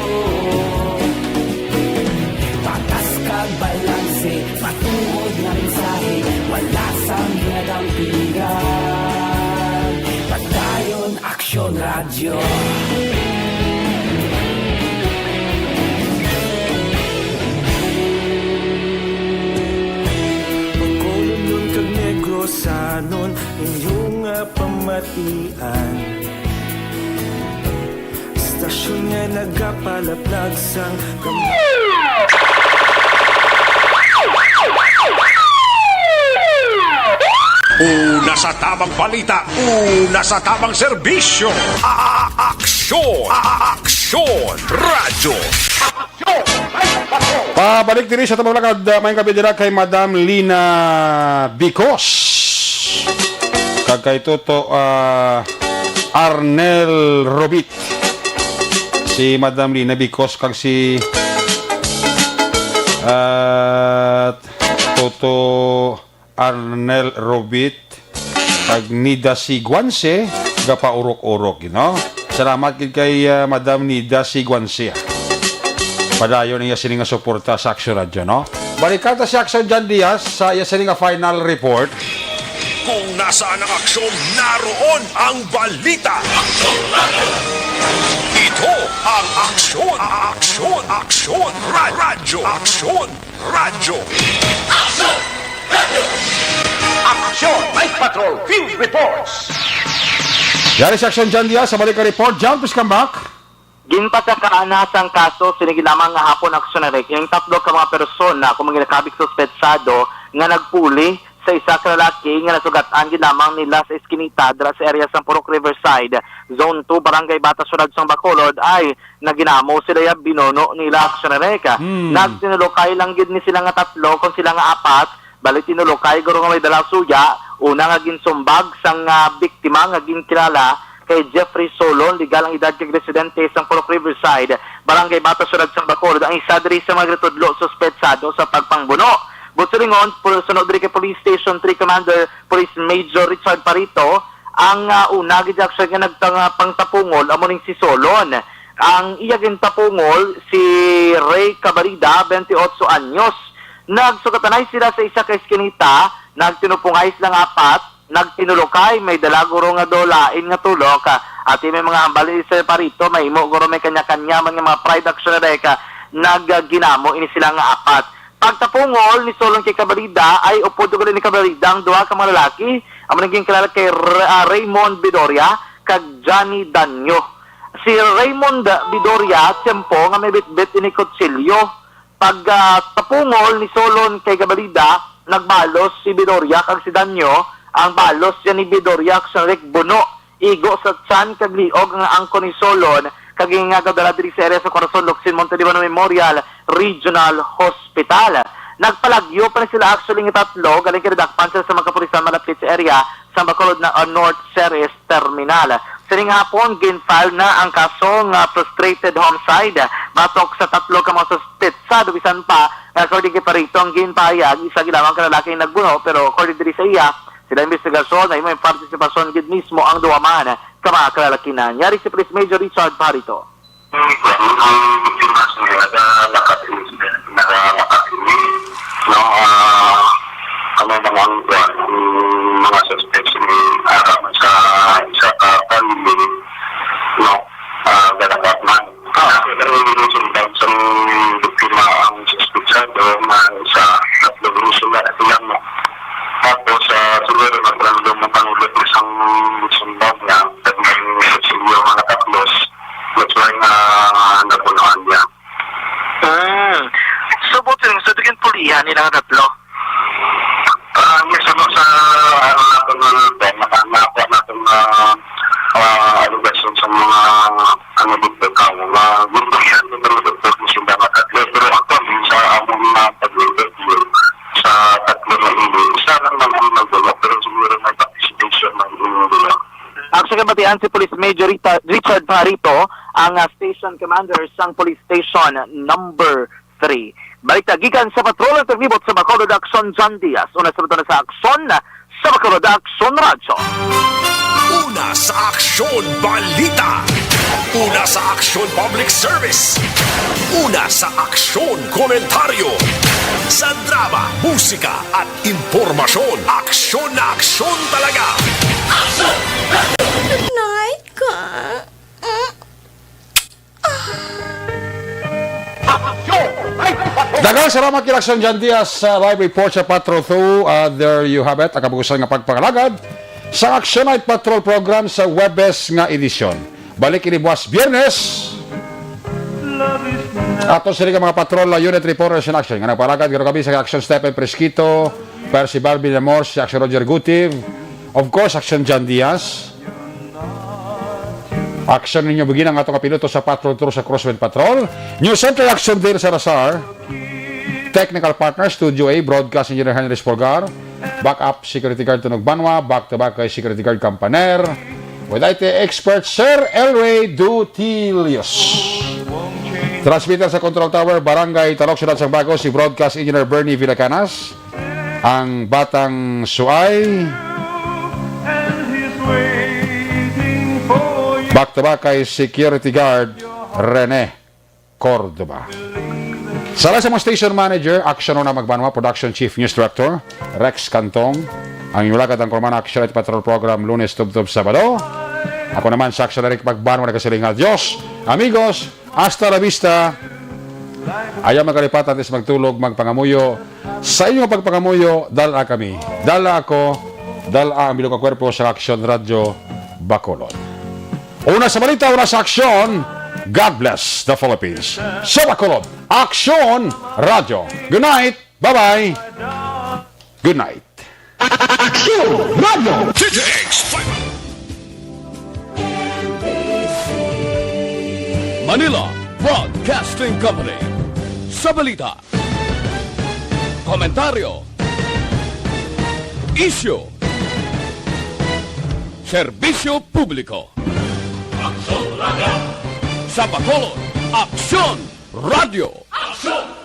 Patas kag balanse, matuod nga mensahe, wala sang ginadampigan. Padayon Aksyon Radyo. Bacolodnon kag Negrosanon, inyo nga pamatian. Istasyon nga nagapalaplag sang kam- Una sa tamang balita, una sa tamang serbisyo. A-, a-, aksyon, a-, a-, aksyon, radyo. Pabalik diri sa tamang lakad, uh, maayong gabi dira kay Madam Lina Bicos. Kag kay Toto, uh, Arnel Robit. Si Madam Lina Bicos kag si, uh, Toto Arnel Robit, kag Nida Siguanse, gapaurok-urok, you know? Salamat gid kay, ah, Madam Nida Siguancia. Padayon ang iya sini nga suporta sa Action Radio, no? Balikan ta si Action John Diaz sa iya sini nga final report. Kung nasaan ang aksyon, naroon ang balita. Ito ang Aksyon, Aksyon, Aksyon Radyo, Aksyon Radyo. Action Night Patrol Field Reports. Yari sa Action John Diaz sa balik ka report. John, please come back. Ginpasakaana sang kaso sini gid lamang nga hapon, Action Eric, ang tatlo ka mga persona kung mga ginakabig suspetsado nga nagpuli sa isa ka lalaki nga nasugatan gid lamang nila sa iskinita dira sa area sang Purok Riverside, Zone two, Barangay Bata, Syudad sang Bacolod, ay naginamo sila ya binuno nila, Action Eric. Hmm. Nagtinulokay lang gid ni sila nga tatlo kung sila nga apat, bali tinulokay guro nga may dala suya, una nga ginsumbag sang, ah, biktima nga ginkilala kay Jeffrey Solon, legal ang edad kag residente sang Purok Riverside, Barangay Bata, Syudad sang Bacolod, ang isa diri sa mga ginatudlo suspetsado sa pagpangbuno. Buot silingon, pul-, sunod diri kay Police Station three Commander Police Major Richard Parito, ang, ah, una gid actually nga nagtang-, pangtapungol amo ning si Solon. Ang iya gintapungol si Ray Cabarida, twenty-eight anyos. Nagsugatanay sila sa isa ka eskinita, nagtinupungay sila nga apat, nagtinulokay, may dala guro nga do lain nga tulok, ah, at may mga hambal ni Sir Parito, mahimo guro may kanya-kanya man nga mga pride, Action Eric, ah, nagginamo ini sila nga apat. Pagtapungol ni Solon kay Cabarida, ay upod guro ni Cabarida ang duha ka mga lalaki, amo nang ginkilala kay R-, ah, Raymond Bidoria kag Johnny Danyo. Si Raymond Bidoria, tiyempo nga may bitbit ini kutsilyo. Pag, ah, tapungol ni Solon kay Gabalida, nagbalos si Bidoria kag si Danyo. Ang balos siya ni Bidoria, Action Eric, buno, igo sa tiyan kag liog nga angkon ni Solon, kag gingadala diri sa area sa Corazon, Locsin, Monte Libano Memorial Regional Hospital. Nagpalagyo pa ni sila actually nga tatlo, galing kay dakpan sila sa mga kapulisan malapit sa area sa Bacolod na, ah, North Ceres Terminal. Sining hapon, gin-file na ang kaso nga frustrated homicide batok sa tatlo ka mga suspetsado, bisan pa nga according kay Parito ang ginpahayag, isa gid lamang ka lalaki ang nagbuno, pero according diri sa iya, sila investigasyon, nahimo may partisipasyon gid mismo ang duha man ka mga kalalakinan. Yari si Police Major Richard Parito. Ang, ang biktima sa nagalakat ini, nagalakat ini, no, ah, ano naman, kuwan, ang mga suspects ni, ah, sa, sa, ah, family, no, ah, galakat man. Ah, pero yung sundang sa biktima ang suspetsado na sa tatlong sila, sila mo. Tapos, ah, siguro, nagkaroon mo pang ulit isang sundang na, at may sundang mga tapos. That's why nga napunuan niya. Hmm. So, buot silingon, so, dugin pulihan nila nga tatlo? Ah, yes, ano, sa, ano, natin, ano, natin, naka-, nakakuha natin na, ah, allegation sa mga, ano, dito, tao, na, yung pulihan, yung mga doktor, yung sila nga tatlo. Pero ako, sa among mga pag-interview, sa tatlo na ini, isa lang naman ang nagdala, pero siguro may participation ng inyong dula. Ang sa kabatian si Police Major Rita-, Richard Parito, ang, ah, station commander sang Police Station Number Three. Balita gikan sa Patrol Interview sa Bacolod, Action John Diaz. Una sa bato na sa aksyon sa Bacolod, Action Radyo. Una sa aksyon, balita. Una sa aksyon, public service. Una sa aksyon, komentaryo. Sa drama, musika, at impormasyon, aksyon na aksyon talaga. Night ka. Daghang salamat kay Action John Diaz sa live report sa Patrol two. Ah, there you have it. Ang kabukusan nga pagpangalagad sa Action Night Patrol program sa Huwebes nga edisyon. Balik ini buwas Biyernes. Ato sila ka mga patrol na unit reporters in action. Nga nagpalagad garo kami sa Action Stephen Fresquito, Percy Barbie Lamors, si Action Roger Gutiv, of course, Action John Diaz, Action ninyo bugina ang ato nga piloto sa Patrol Tour sa Crosswind Patrol. News Center, Action Dale Salazar. Technical partner, Studio A, Broadcast Engineer Henry Spolgar. Backup Security Guard Tunog Banwa. Back to back kay Security Guard Campaner. With I T expert, Sir Elway Dutilios. Transmitter sa Control Tower, Barangay Talok, Syudad sang Bago, si Broadcast Engineer Bernie Villacanas. Ang batang suay. And he's waiting for Back to back kay security guard Rene Cordova. Sa lain sa mga station manager, Aksyon Una Magbanwa, production chief, news director, Rex Cantong, ang inyong lagad ang Kurman Aksyon at Patrol Program, Lunes tubtob Sabado. Ako naman sa Aksyon, Eric Magbanwa, nagasiling nga, Dios, amigos, hasta la vista. Ayaw magkalipat, antes magtulog, magpangamuyo. Sa inyong pagpangamuyo, dala kami, dala ako, dala ang bilog nga kwerpo sa Aksyon Radyo Bacolod. Una sa balita, una sa aksyon, God bless the Philippines. Sa Bacolod, Aksyon Radyo. Good night. Bye-bye. Good night. Aksyon Radyo. Manila Broadcasting Company. Sa balita, komentaryo, isyu, serbisyo publiko. Aksyon Radyo. Sa Bacolod, Aksyon Radyo. Aksyon